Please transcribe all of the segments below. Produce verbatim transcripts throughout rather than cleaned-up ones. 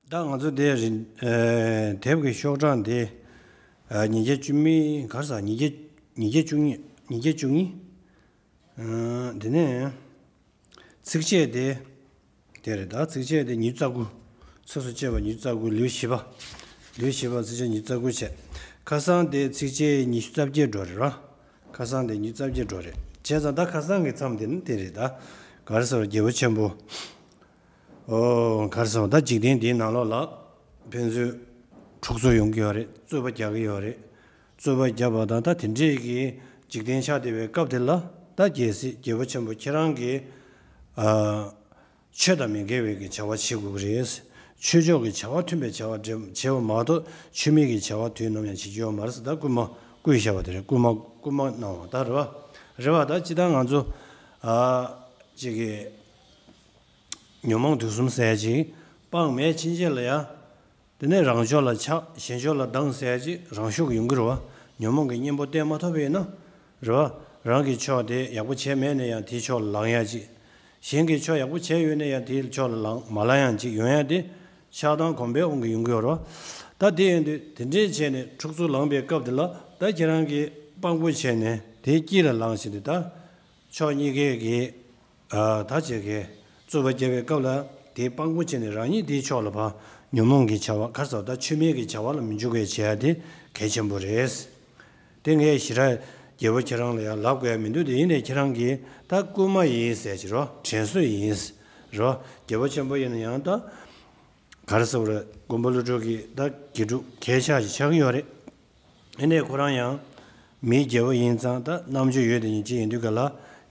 ད་ང་ཚོ་དེ་རིང་ཨེ་དེབ་ཀྱི་ཤོག་གྲངས་དེ་ཨ་ཉིས་བརྒྱ་བཅུ་མི་གར་ས་ཉིས་བརྒྱ་ཉིས་བརྒྱ་བཅུ་གཉིས། ཉིས་བརྒྱ་བཅུ་གཉིས། ཨ་དེ་ནས་ཚིགས་བཅད་དེ་དེ་རེད། ད་ཚིགས་བཅད་དེ་ཉི་ཤུ་རྩ་དགུ། ཚིགས་སུ་བཅད་པ་ཉི་ཤུ་རྩ་དགུ། ལེའུ་བཞི་པ། ལེའུ་བཞི་པ་ཚིགས་བཅད་ཉི་ཤུ་རྩ་དགུ་བྱས། ཁ་སང་དེ་ཚིགས་བཅད་ཉི་ཤུ་རྩ་བརྒྱད་འགྲོ་རེད་ར། ཁ་སང་དེ་ཉི་ཤུ་རྩ་བརྒྱད་འགྲོ་རེད། བྱས་ཙང་ད་ཁ་སང་གི་མཚམས་དེ་ནི་དེ་རེད། ད་གར་ས་རྒྱལ་པོ་ཆེན་པོ། ཨོ་གར་སོང་། ད་འཇིག་རྟེན་འདིའི་ནང་ལོགས་ལ་ཕན་ཚུན་འཁྲུག་རྩོད་ཡོང་གི་ཡོད་རེད། རྩོད་པ་རྒྱག་གི་ཡོད་རེད། རྩོད་པ་རྒྱབ་པ་དང་ད་དེ་འདྲས་ཀྱི་འཇིག་རྟེན་ཆགས་བསྡད་པའི་སྐབས་དེ་ལ་ད་རྒྱལ་སྲས་རྒྱལ་པོ་ཆེན་པོ་ཁྱེད་རང་གིས་ཨ་ཆོས་དང་མི་འགལ་བའི་གི་བྱ་བ་བྱེད་དགོས་ཀྱི་རེད། ཆོས་ཕྱོགས་ཀྱི་བྱ་བ་མཐུན་པའི་བྱ་བ་འདྲ་བྱེད་པ་མ་གཏོགས་ཆོས་མེད་ཀྱི་བྱ་བ་དུས་ནམ་ཡང་བྱེད་རྒྱུ་ཡོད་མ་རེད་ཟེར། ད་སྐུལ་མ་བསྐུལ་བཞག་པ་དེ་རེད། སྐུལ་མ་སྐུལ་མ་གནང་བ་ད་རེད་བ། རེད་བ། ད་ཅི་ད་ང་ཚོ་ཨ་ཅིག་གི་ཉོན་མོངས་དུག་གསུམ་ཟེར་ཡ་ཅིག་སྤངས་མེད་ཕྱིན་ཆད་ལ་ཡ། དེ་ནས་རང་ཕྱོགས་ལ་ཆགས་གཞན་ཕྱོགས་ལ་སྡང་ཟེར་ཡ་ཅིག་རང་ཤུགས་ཡོང་གི་རེད་བ། ཉོན་མོངས་ཀྱི་གཉེན་པོ་བསྟེན་མ་ཐུབ་པ་ཡིན་ན། རེད་བ། རང་གི་ཕྱོགས་དེ་ཡག་པོ་བྱས་མེད་ན་ཡང་དེའི་ཕྱོགས་ལ་ལངས་ཡ་ཅིག་གཞན་གྱི་ཕྱོགས་ཡག་པོ་བྱས་ཡོད་ན་ཡང་དེའི་ཕྱོགས་ལ་ལངས་མ་ལངས་ཡ་ཅིག་ཡོང་ཡ་དེ་ཆགས་སྡང་གོམས་པའི་དབང་གིས་ཡོང་གི་ཡོད་རེད་བ། ད་དེ་ཡིན་དུས་དེ་འདྲས་བྱས་ནས་འཁྲུག་རྩོད་ལངས་པའི་སྐབས་དེ་ལ་ད་ཁྱེད་རང་གིས་དཔང་པོ་བྱས་ནས་དེའི་དཀྱིལ་ལ་ལངས་བྱས་ཏེ་ད་ཕྱོགས་གཉིས་ཀའི་གི་ཨ་ད་ཅིག་གི་རྩོད་པ་རྒྱག་པའི་སྐབས་ལ་དེའི་དཔང་པོ་བྱས་ནས་རང་ཉིད་དེའི་ཕྱོགས་ལ་ཕར་ཉོན་མོངས་ཀྱི་བྱ་བ་གར་ཟ་ད་ཆོས་མེད་ཀྱི་བྱ་བ་ལ་མི་འཇུག་པའི་བྱེད་ཡ་དེ་གལ་ཆེན་པོ་རེད། དེ་ངས་ཞེ་དྲག་རྒྱལ་པོ་ཁྱེད་རང་ལ་ཡང་ལབ་དགོས་ཡ་མི་འདུག་དེ་ཡིན་ནའི་ཁྱེད་རང་གིས་ད་སྐུལ་མ་ཡིན་ཟེར་གྱི་རོ། དྲན་གསོ་ཡིན་རོ། རྒྱལ་པོ་ཆེན་པོ་ཡིན་ན་ཡང་ད་གར་ཟ་བར་མགོན་པོ་ཀླུ་སྒྲུབ་ཀྱི་ད་དགེ་ཕྲུག་གལ་ཆགས་ཤིག་ཆགས་ཀྱི་ཡོད་རེད། ཡིན་ནའི་ཁོ་རང་ཡང་མིའི་རྒྱལ་པོ་ཡིན་ཙང་ད་རྣམ་དཔྱོད་ཡོད་དེ་ཉིད་ཅིག་ཡིན་དུས་ག་ལ་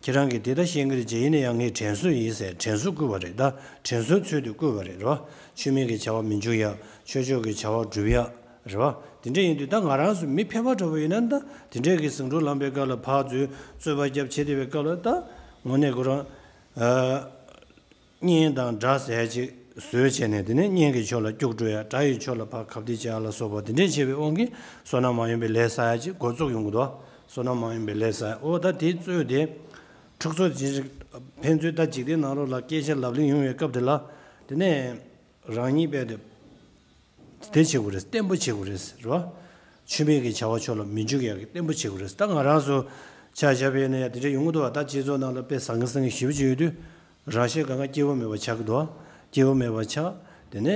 ཁྱེད་རང་གིས་དེ་ལྟར་བཤད་ཀྱི་རེད་ཅེས། ཡིན་ན་ཡང་ངས་དྲན་གསོ་ཡིན་ཟེར་དྲན་གསོ་བསྐུལ་བ་རེད། ད་དྲན་གསོའི་ཚུལ་དུ་བསྐུལ་བ་རེད་རོ། ཆོས་མེད་ཀྱི་བྱ་བ་མི་འཇུག་ཡ། ཆོས་ཕྱོགས་ཀྱི་བྱ་བ་སྒྲུབ་ཡ་རེད་བ། དེ་འདྲ་ཡིན་དུས་ད་ང་རང་ཚོ་མི་ཕལ་པ་འདྲ་བོ་ཡིན་ན་ད་དེ་འདྲའི་གི་ཟིང་འཁྲུག་ལངས་པའི་སྐབས་ལ་ཕར་ཚུར་རྩོད་པ་རྒྱབ་བྱེད་བསྡད་པའི་སྐབས་ལ་ད་དངོས་གནས་ཁོ་རང་ཨ། གཉེན་དང་དགྲ་ཟེར་ཡ་ཅིག་བཟོས་བྱས་ནས་དེ་ནས་གཉེན་གྱི་ཕྱོགས་ལ་སྐྱུག་བྲོ་ཡ། དགྲ་ཡི་ཕྱོགས་ལ་ཕར་ཁ་གཏད་བཅག་ཡ་ལ་སོགས་པ་དེ་འདྲས་བྱས་པའི་དབང་གིས་བསོད་ནམས་མ་ཡིན་པའི་ལས་བསགས་ཡ་ཅིག་འགོ་བཙུགས་ཡོང་གི་འདུག་བསོད་ནམས་མ་ཡིན་པའི་ལས་བསགས་ཡ། འོ་ད་དེའི་རྩོད་དེ་འཁྲུག་རྩོད་ཅིག་ཕན་ཚུན་ད་འཇིག་རྟེན་ནང་ལོགས་ལ་སྐད་ཆ་ལབ་གླེང་ཡོང་བའི་སྐབས་དེ་ལ་དེ་ནས་རང་ཉིད་དཔེ་དེ། དེ་བྱེད་དགོས་རེད། བརྟན་པོ་བྱེད་དགོས་རེད་རོ། ཆོས་མེད་ཀྱི་བྱ་བ་ཕྱོགས་ལ་མི་འཇུག་ཡག་གི་བརྟན་པོ་བྱེད་དགོས་རེད། ད་ང་རང་ཚོ་ཆ་བཞག་པ་ཡིན་ན་ཡང་དེ་འདྲ་ཡོང་གི་འདུག་བ། ད་སྤྱི་ཚོགས་ནང་ལ་དཔེ་ཟང་ངེ་ཟིང་ངེ་ཞེ་པོ་ཅིག་ཡོད་དུས་རང་ཤེད་གང་ག་སྐྱེ་བོ་མེད་པ་ཆགས་ཀྱི་འདུག་བ། སྐྱེ་བོ་མེད་པ་ཆགས། དེ་ནས་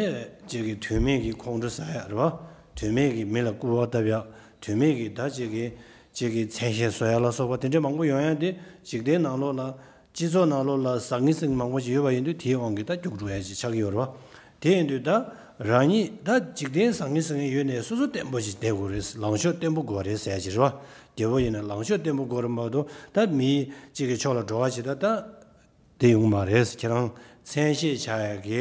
ཅིག་གི་དོན་མེད་ཀྱི་ཁོང་ཁྲོ་ཟ་ཡག་རེད་བ། དོན་མེད་ཀྱི་མི་ལ་སྐུར་བ་བཏབ་ཡག་དོན་མེད་ཀྱི་ད་ཅིག་གི་ཅིག་གི་མཚན་ཤས་བཟོ་ཡག་ལ་སོགས་པ་དེ་འདྲ་མང་པོ་ཡོང་ཡག་དེ་འཇིག་རྟེན་ནང་ལོགས་ལ། སྤྱི་ཚོགས་ནང་ལོགས་ལ་ཟང་ངེ་ཟིང་ངེ་མང་པོ་ཞིག་ཡོད་པ་ཡིན་དུས་དེའི་དབང་གིས་ད་སྐྱུག་བྲོ་ཡ་ཞིག་ཆགས་ཀྱི་ཡོད་རེད་བ། དེ་ཡིན་དུས་ད་རང་ཉིད་ད་འཇིག་རྟེན་ཟང་ངེ་ཟིང་ངེ་ཡོད་ནའི་སོ་སོ་བརྟན་པོ་ཞིག་བསྡད་དགོས་རེད། ལངས་ཕྱོགས་བརྟན་པོ་དགོས་རེད་ཟེར་ཡ་ཞིག་རེད་བ། རྒྱལ་པོ་ཡིན་ན་ལངས་ཕྱོགས་བརྟན་པོ་དགོས་རེད་མ་གཏོགས་ད་མི་གཅིག་གི་ཕྱོགས་ལ་འགྲོ་བ་ཞིག་ད་ད་དེ་ཡོང་མ་རེད། ཁྱེད་རང་མཚན་ཤས་ཆགས་ཡ་གི་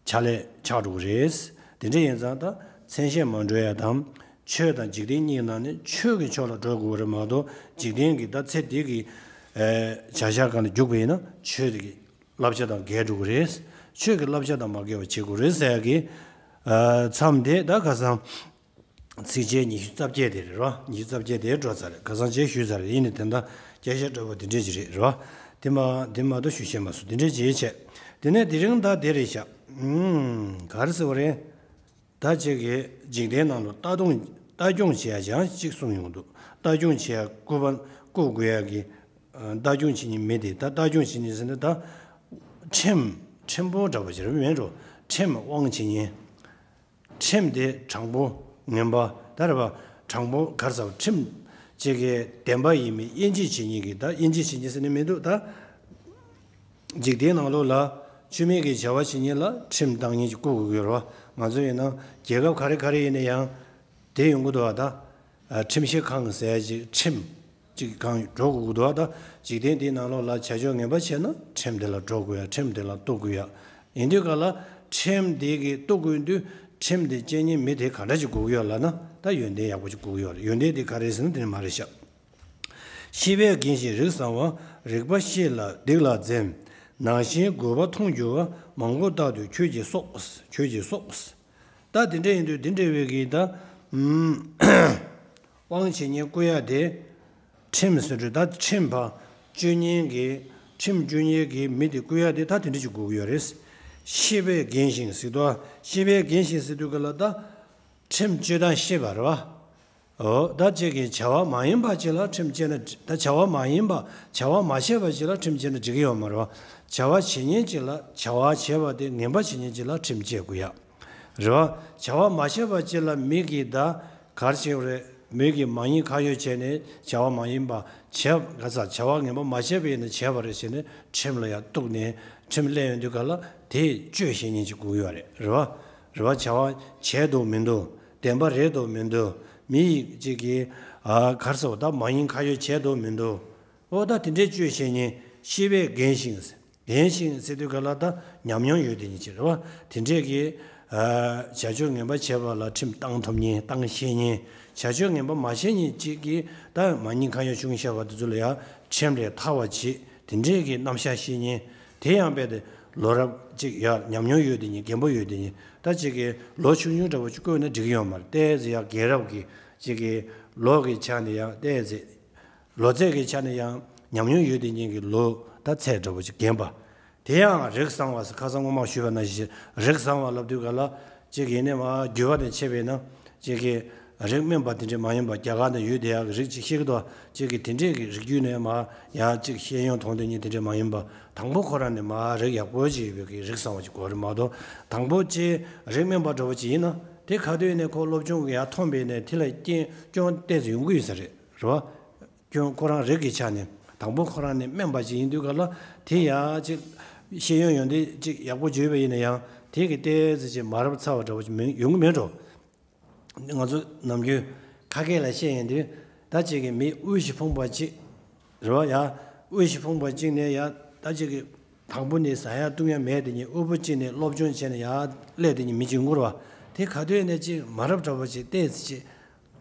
ཕྱག་ལས་ཆགས་འགྲོ་གི་རེད། དེ་འདྲ་ཡིན་ཙང་ད་མཚན་ཤས་མ་འགྲོ་ཡ་དང་། ཆོས་དང་འཇིག་རྟེན་གཉིས་ནང་ནས་ཆོས་ཀྱི་ཕྱོགས་ལ་འགྲོ་དགོས་རེད་མ་གཏོགས་འཇིག་རྟེན་གྱི་ད་ཚེ་འདི་གི་ཨེ་བྱ་བཞག་སྒང་ལ་རྒྱུག་པ་ཡིན་ན་ཆོས་ཀྱི་བསླབ་བྱ་དང་འགལ་འགྲོ་གི་རེད། ཆོས་ཀྱི་བསླབ་བྱ་དང་མ་འགལ་བ་བྱེད་དགོས་རེད་ཟེར་ཡ་གི་ཨ་མཚམས་དེ་ད་ཁ་སང་ཚིགས་བཅད་ཉི་ཤུ་རྩ་བརྒྱད་དེ་རེད་རོ། ཉི་ཤུ་རྩ་བརྒྱད་དེ་འགྲོ་ཚར་རེད། ཁ་སང་རྗེས་ཞུས་ཚར་རེད། ཡིན་ནའི་དེ་འདྲ་སྐད་ཆ་འདྲ་པོ་དེ་འདྲས་ཅིག་རེད་རོ། དེ་མ་དེ་མ་གཏོགས་ཞུ་ཤེས་མ་སོང་། དེ་འདྲས་ཅིག་བྱས། དེ་ནས་དེ་རིང་ད་དེ་རེད་ཤག་ཨུམ། ག་རེ་ཟེར་བ་རེད། ད་ཅིག་གིས་འཇིག་རྟེན་ནང་ལ་ལྟ་སྟངས་ལྟ་སྐྱོང་བྱེད་ཡ་ཅང་གཅིག་གསུངས་ཡོང་འདུག་ལྟ་སྐྱོང་བྱེད་ཡ་སྐུ་པ་སྐུ་དགོས་ཡ་གི་ལྟ་སྐྱོང་བྱེད་མཁན་མི་དེ། ད་ལྟ་སྐྱོང་བྱེད་མཁན་ཟེར་ན་ད་ཁྲིམས་ཁྲིམས་དཔོན་འདྲ་པོ་ཅིག་རེད་མེད་འགྲོ། ཁྲིམས་དབང་བྱེད་མཁན། ཁྲིམས་དེ་དྲང་པོ་ངན་པ་ད་རེད་པ། དྲང་པོ་ག་རེ་ཟེར་བ། ཁྲིམས་ཅིག་གི་བདེན་པ་ཡིན་མིན་དབྱེ་འབྱེད་བྱེད་མཁན་གྱི། ད་དབྱེ་འབྱེད་བྱེད་མཁན་ཟེར་ནི་མི་འདུག་ད་འཇིག་རྟེན་ནང་ལོགས་ལ་ཆོས་མེད་ཀྱི་བྱ་བ་བྱེད་མཁན་ལ་ཁྲིམས་བཏང་མཁན་གྱི་སྐུ་དགོས་ཀྱི་ཡོད་རེད་པ། ང་ཚོ་ཡིན་ན་རྒྱལ་ཁབ་ག་རེ་ག་རེ་ཡིན་ན་ཡང་དེ་ཡོང་གི་འདུག་པ། ད་ཨ་ཁྲིམས་ཞིབ་ཁང་ཟེར་ཡ་ཅིག་ཁྲིམས་ཅིག་གང་འགྲོ་དགོས་ཀྱི་འདུག་པ། ད་འཇིག་རྟེན་འདིའི་ནང་ལོགས་ལ་བྱ་སྤྱོད་ངན་པ་བྱས་ན་ཁྲིམས་དེ་ལ་འགྲོ་དགོས་ཡ། ཁྲིམས་དེ་ལ་གཏུག་དགོས་ཡ། ཡིན་དུས་ག་ལ་ཁྲིམས་འདི་གི་གཏུག་དགོས་དུས་ཁྲིམས་འདི་བཅད་མཁན་མི་དེ་ག་འདྲ་ཅིག་དགོས་ཀྱི་ཡོད་ལབ་ན། ད་ཡོན་ཏན་ཡག་པོ་ཅིག་དགོས་ཀྱི་ཡོད་རེད། ཡོན་ཏན་དེ་ག་རེ་ཟེར་ན་དེ་ནི་མ་རེད་ཤག་ཤེས་པས་འགེངས་ཤིང་རིགས་བཟང་བ། རིགས་པ་ཤེས་ལ་སྡིག་ལ་འཛེམ། ནང་ཞིང་རྒུད་པ་མཐོང་འགྱུར་བ། མང་པོ་རྟག་ཏུ་ཁྱོད་ཀྱིས་གསོག་ཁྱོད་ཀྱིས་གསོག་ད་དེ་འདྲ་ཡིན་དུས་དེ་འདྲ་བའི་གི་ད་ཨུམ། དབང་བྱེད་མཁན་བསྐུལ་ཡ་དེ། ཁྲིམས་ཟེར་དུས་ད་ཁྲིམས་པ་གཅོད་མཁན་གྱི། ཁྲིམས་གཅོད་མཁན་གྱི་མི་དེ་བསྐུལ་ཡ་དེ་ད་དེ་འདྲ་ཅིག་དགོས་ཀྱི་ཡོད་རེད། ཤེས་པས་བརྒྱན་ཞིང་ཟེར་དུས། ཤེས་པས་བརྒྱན་ཞིང་ཟེར་དུས་ག་ལ་ད། ཁྲིམས་གཅོད་སྟངས་ཤེས་པ་རེད་བ། འོ་ད་ཅིག་གིས་བྱ་བ་མ་ཡིན་པ་ཅིག་ལ་ཁྲིམས་བཅད་ན་ད་བྱ་བ་མ་ཡིན་པ་བྱ་བ་མ་བྱས་པ་ཅིག་ལ་ཁྲིམས་བཅད་ན་འགྲིག་གི་ཡོད་མ་རེད་བ། བྱ་བ་བྱེད་ཉན་ཅིག་ལ་བྱ་བ་བྱས་པ་དེ་ངན་པ་བྱེད་ཉན་ཅིག་ལ་ཁྲིམས་བཅད་དགོས་ཡ། རེད་བ། བྱ་བ་མ་བྱས་པ་ཅིག་ལ་མི་གིས་ད་གར་བྱེད་རེད། མི་གིས་མ་ཡིན་ཁ་ཡོད་བྱས་ནས་བྱ་བ་མ་ཡིན་པ་བྱས་ག་ས་བྱ་བ་ངན་པ་མ་བྱས་པ་ཡིན་ན་བྱས་པ་རེད་ཟེར་ནས་ཁྲིམས་ལ་ཡ་གཏུགས་ནས་ཁྲིམས་སླེབས་ཡོང་དུས་ག་ལ་དེ་གཅོད་བྱེད་ཉན་ཅིག་དགོས་ཡོད་རེད། རེད་བ། རེད་བ། བྱ་བ་བྱས་འདུག་མི་འདུག་བདེན་པ་རེད་འདུག་མི་འདུག་མི་ཡིས་ཅིག་གིས་ཨ་གར་སོ་ད་མ་ཡིན་ཁ་ཡོད་བྱས་འདུག་མི་འདུག་འོ་ད་དེ་འདྲའི་གཅོད་བྱེད་ཉན་ཤེས་པས་བརྒྱན་ཞིང་། བརྒྱན་ཞིང་ཟེར་དུས་ག་ལ་ད་ཉམས་མྱོང་ཡོད་དེ་ཉན་ཅིག་རེད་བ། དེ་འདྲས་ཀྱི་ཨ་བྱ་སྤྱོད་ངན་པ་བྱས་པ་ལ་ཁྲིམས་བཏང་ཐུབ་ཉན་བཏང་ཤེས་ཉན། བྱ་སྤྱོད་ངན་པ་མ་བྱེད་ཉན་ཅིག་གིས་ད་མ་ཉིན་ཁ་ཡོད་ཆུང་བཤད་པ་དེ་ཚོ་ལ་ཡང་ཁྲིམས་ལས་ཐར་བ་བྱེད་དེ་འདྲས་ཀྱི་རྣམ་གཞག་ཤེས་ཉན། དེ་ཡང་རྦད་དེ་ལོ་རབས་ཅིག་ཡ་ཉམས་མྱོང་ཡོད་དེ་ཉན་རྒན་པོ་ཡོད་དེ་ཉན་ད་ཅིག་གིས་ལོ་ཆུང་ཆུང་འདྲ་བོ་ཅིག་བསྐོས་ན་འགྲིག་གི་ཡོད་མ་རེད། ཏོག་ཙམ་ཡ་རྒན་རབས་ཀྱི་ཅིག་གིས་ལོ་གི་ཆ་ནས་ཡང་ཏོག་ཙམ། ལོ་ཚད་ཀྱི་ཆ་ནས་ཡང་ཉམས་མྱོང་ཡོད་དེ་ཉན་གྱི་ལོ་ད་ཚད་འདྲ་བོ་ཅིག་རྒན་པ། དེ་ཡང་རིགས་གསང་བ་ཟེར་ཁ་སང་སྔོན་མ་ཞུས་པ་ནང་བཞིན་རིགས་གསང་བ་ལབ་དུས་ག་ལ་ཅིག་ཡིན་ནས་མ་རྒྱུད་པ་དང་ཕྱེ་བས་ན་ཅིག་གི་རིགས་དམན་པ་དེ་འདྲས་མ་ཡིན་པ་རྒྱ་གར་ནང་ཡོད་དེ་ཡག་གི་རིགས་ཅིག་ཤེས་ཀྱི་འདུག་ཅིག་གི་དེ་འདྲས་ཀྱི་རིགས་རྒྱུད་ནས་མ་ཡང་ཅིག་ཤེས་ཡོན་མཐོང་དེ་ཉིད་དེ་འདྲས་མ་ཡིན་པ་དང་པོ་ཁོ་རང་ནས་མ་རིགས་ཡག་པོ་ཅིག་ཡོད་པའི་གི་རིགས་གསང་བ་ཅིག་དགོས་རེད་མ་གཏོགས་དང་པོ་ཅིག་རིགས་དམན་པ་འདྲ་བོ་ཅིག་ཡིན་ན་དེ་ག་དུས་ནས་ཁོ་སློབ་སྦྱོང་གི་ཡར་ཐོན་པའི་ནས་དེ་ལ་རྐྱེན་སྐྱོན་ཏོག་ཙམ་ཡོང་གི་ཡོད་ས་རེད། རེད་བ། སྐྱོན་ཁོ་རང་རིགས་ཀྱི་ཆ་ནས་དང་པོ་ཁོ་རང་ནས་དམན་པ་ཅིག་ཡིན་དུས་ག་ལ་དེ་ཡང་ཅིག་ཤེས་ཡོན་ཡོན་ཏན་ཅིག་ཡག་པོ་བརྗོད་པ་ཡིན་ན་ཡང་དེ་གི་ཏོག་ཙམ་ཅིག་མ་རབས་ཚ་བ་འདྲ་བོ་ཅིག་མི་ཡོང་གི་མེད་འགྲོ། ང་ཚོ་ནམ་རྒྱུན་ཁ་སྐད་ལ་བཤད་ཡོང་དུས་ད་ཅིག་གི་མི་དབུལ་ཞིང་ཕོངས་པ་ཅིག་རེད་བ། ཡ་དབུལ་ཞིང་ཕོངས་པ་ཅིག་ནས་ཡ་ད་ཅིག་གི་དང་པོ་ནས་ཟ་ཡ་བཏུང་ཡ་མེད་དེ་ཉིད་དབུལ་པོ་ཅིག་ནས་སློབ་སྦྱོང་བྱས་ནས་ཡ་སླེབས་དེ་ཉིད་མི་ཅིག་ཡོང་གི་རེད་བ། དེ་ག་དུས་ནས་ཅིག་མ་རབས་འདྲ་བོ་ཅིག་ཏོག་ཙམ་ཅིག་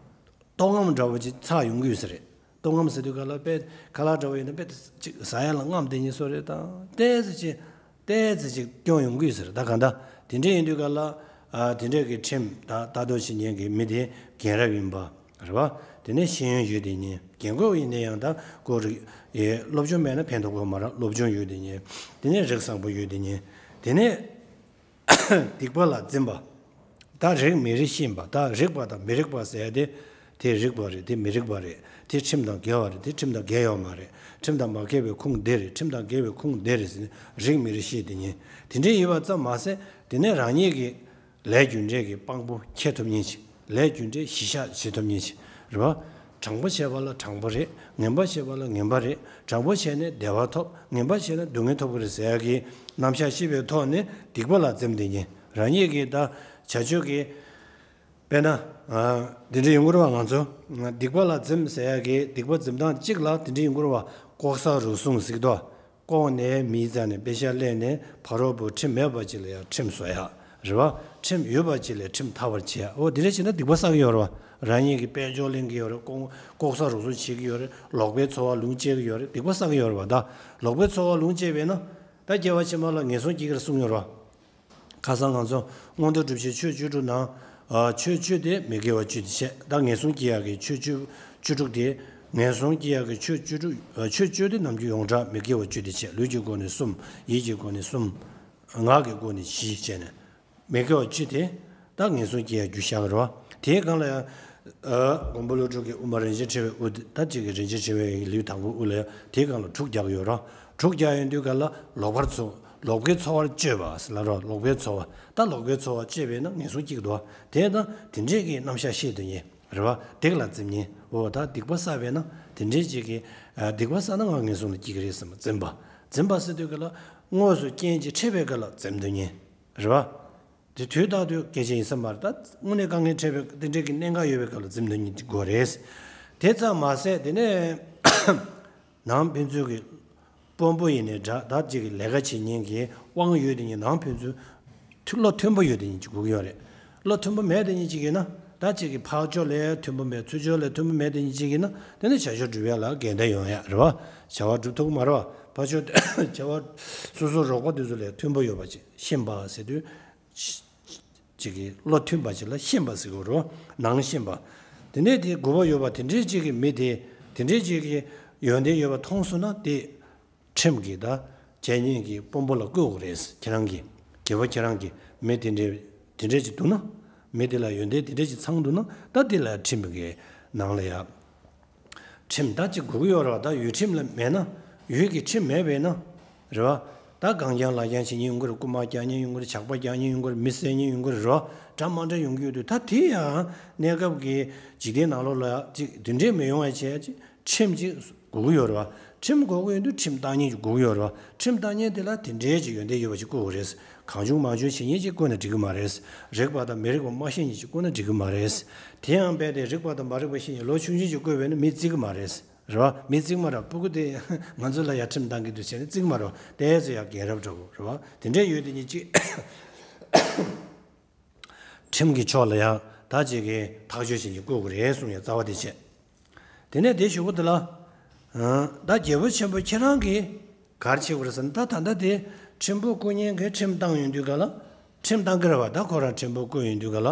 ལྟོགས་ངམ་འདྲ་བོ་ཅིག་ཚ་ཡོང་གི་ཡོད་ས་རེད། ལྟོགས་ངམ་ཟེར་དུས་ག་ལ་དཔེ་ཁ་ལག་འདྲ་བོ་ཡིན་ན་དཔེ་ཅིག་ཟ་ཡ་ལ་རྔམ་དེ་ཉིད་སོ་རེད་དང་ཏོག་ཙམ་ཅིག་ཏོག་ཙམ་ཅིག་སྐྱོན་ཡོང་གི་ཡོད་ས་རེད། ད་གང་ལྟར་དེ་འདྲས་ཡིན་དུས་ག་ལ་ཨ་དེ་འདྲས་ཀྱི་ཁྲིམས་ད་ལྟ་རྟོག་བྱེད་ཉན་གྱི་མི་དེ་རྒན་རབས་ཡིན་པ་རེད་བ། དེ་ནས་ཤེས་ཡོན་ཡོད་དེ་ཉན་རྒན་རྒོན་ཡིན་ན་ཡང་ད་ཁོ་རིག་ཨེ་སློབ་སྦྱོང་མེད་ན་ཕན་ཐོགས་དགོས་མ་རེད། སློབ་སྦྱོང་ཡོད་དེ་ཉན་དེ་ནས་རིགས་བཟང་པོ་ཡོད་དེ་ཉན་དེ་ནས། སྡིག་པ་ལ་འཛེམ་པ། ད་རིགས་མི་རིགས་ཤེས་པ། ད་རིགས་པ་དང་མི་རིགས་པ་ཟེར་ཡ་དེ། དེ་རིགས་པ་རེད། དེ་མི་རིགས་པ་རེད། དེ་ཁྲིམས་དང་འགལ་བ་རེད། དེ་ཁྲིམས་དང་འགལ་ཡོད་མ་རེད། ཁྲིམས་དང་མ་འགལ་བའི་ཁུངས་འདི་རེད། ཁྲིམས་དང་འགལ་བའི་ཁུངས་འདི་རེད་ཟེར་ནས་རིགས་མི་རིགས་ཤེས་དེ་ཉན། དེ་འདྲའི་ཡོད་པ་ཙམ་མ་ཟད་དེ་ནས་རང་ཉིད་ཀྱི་ལས་རྒྱུ་འབྲས་ཀྱི་དཔང་པོ་འཁྱེར་ཐུབ་མཁན་ཞིག་ལས་རྒྱུ་འབྲས་གཞི་བཞག་བྱེད་ཐུབ་མཁན་ཞིག་རེད་བ། དྲང་པོ་བྱས་པ་ལ་དྲང་པོ་རེད། ངན་པ་བྱས་པ་ལ་ངན་པ་རེད། དྲང་པོ་བྱས་ནས་བདེ་བ་ཐོབ། ངན་པ་བྱས་ན་སྡུག་བསྔལ་ཐོབ་ཀྱི་རེད་ཟེར་ཡག་གི་རྣམ་གཞག་ཤེས་པའི་ཐོག་ནས་སྡིག་པ་ལ་འཛེམ་དེ་ཉན། རང་ཉིད་ཀྱི་ད་བྱ་སྤྱོད་ཀྱི་དཔེར་ན་ཨ་འདི་འདྲ་ཡོང་གི་རེད་བ། ང་ཚོ་སྡིག་པ་ལ་འཛེམ་ཟེར་ཡག་གི་སྡིག་པ་འཛེམ་སྟངས་གཅིག་ལ་དེ་འདྲ་ཡོང་གི་རེད་བ། ལྐོག་ཟ་རུལ་སུངས་ཟེར་གི་འདུག་ལྐོག་ནས་མིའི་རྩ་ནས་པེ་ཤ་ལེན་ནས་ཕ་རོལ་པོ་ཁྲིམས་མེད་པ་ཅིག་ལ་ཡང་ཁྲིམས་བཟོ་ཡག་རེད་བ། ཁྲིམས་ཡོད་པ་ཅིག་ལས་ཁྲིམས་ཐར་བར་བྱེད་ཡག་འོ་དེ་འདྲ་བྱས་ན་སྡིག་པ་བསགས་ཀྱི་ཡོད་རེད་བ། རང་ཉིད་ཀྱི་དཔལ་འབྱོར་ལེན་གྱི་ཡོད་རེད། ལྐོག་ལྐོག་ཟ་རུལ་སུངས་བྱེད་ཀྱི་ཡོད་རེད། ལོག་པའི་འཚོ་བ་ལོངས་སྤྱད་ཀྱི་ཡོད་རེད། སྡིག་པ་བསགས་ཀྱི་ཡོད་རེད་བ། ད་ལོག་པའི་འཚོ་བ་ལོངས་སྤྱད་པས་ན་ད་སྐྱེ་བ་ཕྱི་མ་ལ་ངན་སོང་སྐྱེ་གི་རེད་གསུངས་ཡོད་རེད་བ། ཁ་སང་ང་ཚོ་མངོན་མཐོ་སྒྲུབ་བྱེད་ཆོས་བཅུ་དྲུག་ནང་། ཨ་ཆོས་བཅུ་དེ་མི་དགེ་བ་བཅུ་དེ་བྱས། ད་ངན་སོང་སྐྱེ་ཡག་གི་ཆོས་བཅུ་བཅུ་དྲུག་དེ། ངན་སོང་སྐྱེ་ཡག་གི་ཆོས་བཅུ་དྲུག་ཨ་ཆོས་བཅུ་དེ་ནམ་རྒྱུན་ཡོངས་གྲགས་མི་དགེ་བ་བཅུ་དེ་བྱས། ལུས་ཀྱི་སྒོ་ནས་གསུམ། ཡིད་ཀྱི་སྒོ་ནས་གསུམ། ངག་གི་སྒོ་ནས་བཞི་བྱས་ནས། མི་དགེ་བ་བཅུ་དེ་ད་ངན་སོང་སྐྱེ་ཡག་རྒྱུ་བཞག་གི་རེད་བ། དེའི་སྒང་ལ་ཡང་། ཨ་མགོན་པོ་ཀླུ་སྒྲུབ་ཀྱི་དབུ་མ་རིན་ཆེན་ཕྲེང་བའི་དབུ་དེ་ད་ཅིག་གི་རིན་ཆེན་ཕྲེང་བའི་ལེའུ་དང་པོའི་དབུ་ལ་ཡང་དེའི་སྒང་ལ་དྲུག་རྒྱག་གི་ཡོད་རེད། དྲུག་རྒྱག་ཡོང་དུས་སྒང་ལ་ལོག་པར་འཚོ། ལོག་པའི་འཚོ་བར་སྤྱོད་པ་ཟེར་ལབ་རོགས། ལོག་པའི་འཚོ་བ། ད་ལོག་པའི་འཚོ་བ་སྤྱད་པས་ན་ངན་སོང་སྐྱེ་གི་འདུག་དེ་ན་དེ་འདྲས་ཀྱི་རྣམ་གཞག་ཤེས་དོན་ཡིན་རེད་བ། སྡིག་ལ་འཛེམ་ཉན། འོ་ད་སྡིག་པ་བསགས་པས་ན་དེ་འདྲས་ཅིག་གི་ཨ་སྡིག་པ་བསགས་ན་ང་ངན་སོང་ལ་སྐྱེ་གི་རེད་བསམ་པ་འཛེམ་པ། འཛེམ་པ་ཟེར་དུས་སྒང་ལ་དངོས་སུ་རྐྱེན་ཅིག་འཕྲད་པའི་སྒང་ལ་འཛེམ་དོན་ཡིན་རེད་བ། དེ་དུས་རྟག་ཏུ་སྐད་ཆ་ཡིན་ས་མ་རེད། ད་དངོས་གནས་དཀའ་ངལ་འཕྲད་པའི་དེ་འདྲས་ཀྱི་གནད་འགག་ཡོད་པའི་སྐབས་ལ་འཛེམ་དོན་གཉིས་དགོས་རེད། དེ་ཙམ་མ་ཟད་དེ་ནས་ནང་ཕན་ཚུན་གྱི་དཔོན་པོ་ཡིན་ནའི་འདྲ། ད་ཅིག་གི་ལས་ཀ་བྱེད་མཁན་གྱི་དབང་ཡོད་དེ་ཉིད་ནང་ཕན་ཚུན་མཐུན་བློ་མཐུན་པོ་ཡོད་དེ་ཉིད་ཅིག་དགོས་ཀྱི་ཡོད་རེད། བློ་མཐུན་པོ་མེད་དེ་ཉིད་ཅིག་ཡིན་ན་ད་ཅིག་གི་ཕར་ཕྱོགས་ལ་མཐུན་པོ་མེད། ཚུར་ཕྱོགས་ལ་མཐུན་པོ་མེད་དེ་ཉིད་ཅིག་ཡིན་ན་དེ་ནི་བྱ་སྤྱོད་སྒྲུབ་ཡ་ལ་འགལ་ཟླ་ཡོང་ཡ་རེད་བ། བྱ་བ་སྒྲུབ་ཐུབ་ཀྱི་མ་རེད་བ། ཕར་ཕྱོགས་བྱ་བ་སོ་སོ་རོགས་པ་དེ་ཚོ་ལ་མཐུན་པོ་ཡོད་པ་ཅིག་ཤེས་པ་ཟེར་དུས། ཅིག་གི་བློ་མཐུན་པ་ཅིག་ལ་ཤེས་པ་ཟེར་དགོས་རེད་བ། ནང་ཤེས་པ། དེ་ནས་དེ་དགུ་པ་ཡོད་པ་དེ་འདྲའི་ཅིག་གི་མི་དེ་དེ་འདྲའི་ཅིག་གི་ཡོན་ཏན་ཡོད་པ་མཐོང་སོང་ན་དེ་ཁྲིམས་ཀྱི་ད་བྱས་ཉེས་ཀྱི་དཔོན་པོ་ལ་བསྐོ་དགོས་རེད། ཁྱེད་རང་གིས་ རྒྱལ་པོ་ཁྱེད་རང་གིས་མི་དེ་འདྲའི་དེ་འདྲས་ཅིག་འདུག་ན། མི་དེ་ལ་ཡོན་ཏན་དེ་འདྲས་ཅིག་ཚང་འདུག་ན། ད་དེ་ལ་ཁྲིམས་ཀྱི་ནང་ལ་ཡ། ཁྲིམས་ད་ཅིག་དགོས་ཀྱི་ཡོད་རེད་བ། ད་ཡུལ་ཁྲིམས་ལ་མེད་ན། ཡུལ་གྱི་ཁྲིམས་མེད་པས་ན། རེད་བ། ད་གང་རྐྱང་ལ་རྐྱང་བྱེད་མཁན་ཡོང་གི་རེད། རྐུ་མ་རྐྱང་མཁན་ཡོང་གི་རེད། ཇག་པ་རྐྱང་མཁན་ཡོང་གི་རེད། མི་བསད་མཁན་ཡོང་གི་རེད། རེད་བ། འདྲ་མ་འདྲ་ཡོང་གི་ཡོད་དུས། ད་དེ་ཡང་གནས་སྐབས་ཀྱི་འཇིག་རྟེན་ནང་ལོགས་ལ་ཅིག་དེ་འདྲས་མི་ཡོང་བ་བྱས་ཅིག་ཁྲིམས་ཅིག་དགོས་ཀྱི་ཡོད་རེད་བ། ཁྲིམས་དགོས་ཀྱི་ཡོད་དུས་ཁྲིམས་བཏང་མཁན་ཅིག་དགོས་ཀྱི་ཡོད་རེད་བ། ཁྲིམས་བཏང་མཁན་དེ་ལ་དེ་འདྲའི་ཅིག་ཡོན་ཏན་ཡོད་པ་ཅིག་དགོས་ཀྱི་རེད། གང་བྱུང་མང་བྱུང་བྱེད་མཁན་ཅིག་བསྐོས་ན་འགྲིག་གི་མ་རེད། རིག་པ་དང་མི་རིག་པ་མ་ཤེས་མཁན་ཅིག་བསྐོས་ན་འགྲིག་གི་མ་རེད། དེ་ཡང་རྦད་དེ་རིག་པ་དང་མ་རིག་པ་ཤེས་མཁན་ལོ་ཆུང་ཆུང་ཅིག་བསྐོས་པས་ན་མི་བརྩི་གི་མ་རེད། རེད་བ། མི་བརྩི་གི་མ་རེད། སྤུ་གུ་དེ་ང་ཚོ་ལ་ཡ་ཁྲིམས་བཏང་གི་འདུག་བྱས་ནས་བརྩི་གི་མ་རེད་བ། དེ་ཚོ་ཡ་རྒན་རབས་འདྲ་བོ་རེད་བ། དེ་འདྲས་ཡོད་དེ་ཉིད་ཅིག་ཁྲིམས་ཀྱི་ཕྱོགས་ལ་ཡང་ད་ཅིག་གིས་ཐག་གཅོད་བྱེད་ཀྱི་བསྐོ་དགོས་རེད་གསུངས་ཡ་རྩ་བ་དེ་བྱས། དེ་ནས་དེ་ཞུ་གི་འདུག་ལ། ཨང་། ད་རྒྱལ་པོ་ཆེན་པོ་ཁྱེད་རང་གིས་ག་རེ་བྱེད་དགོས་རེད་ཟེར་ན། ད་ད་ལྟ་དེ་ཁྲིམས་དཔོན་བསྐོ་མཁན་གྱིས་ཁྲིམས་བཏང་ཡོང་དུས་ག་ལ། ཁྲིམས་བཏང་གི་རེད་བ། ད་ཁོ་རང་ཁྲིམས་དཔོན་བསྐོས་ཡོང་དུས་ག་ལ།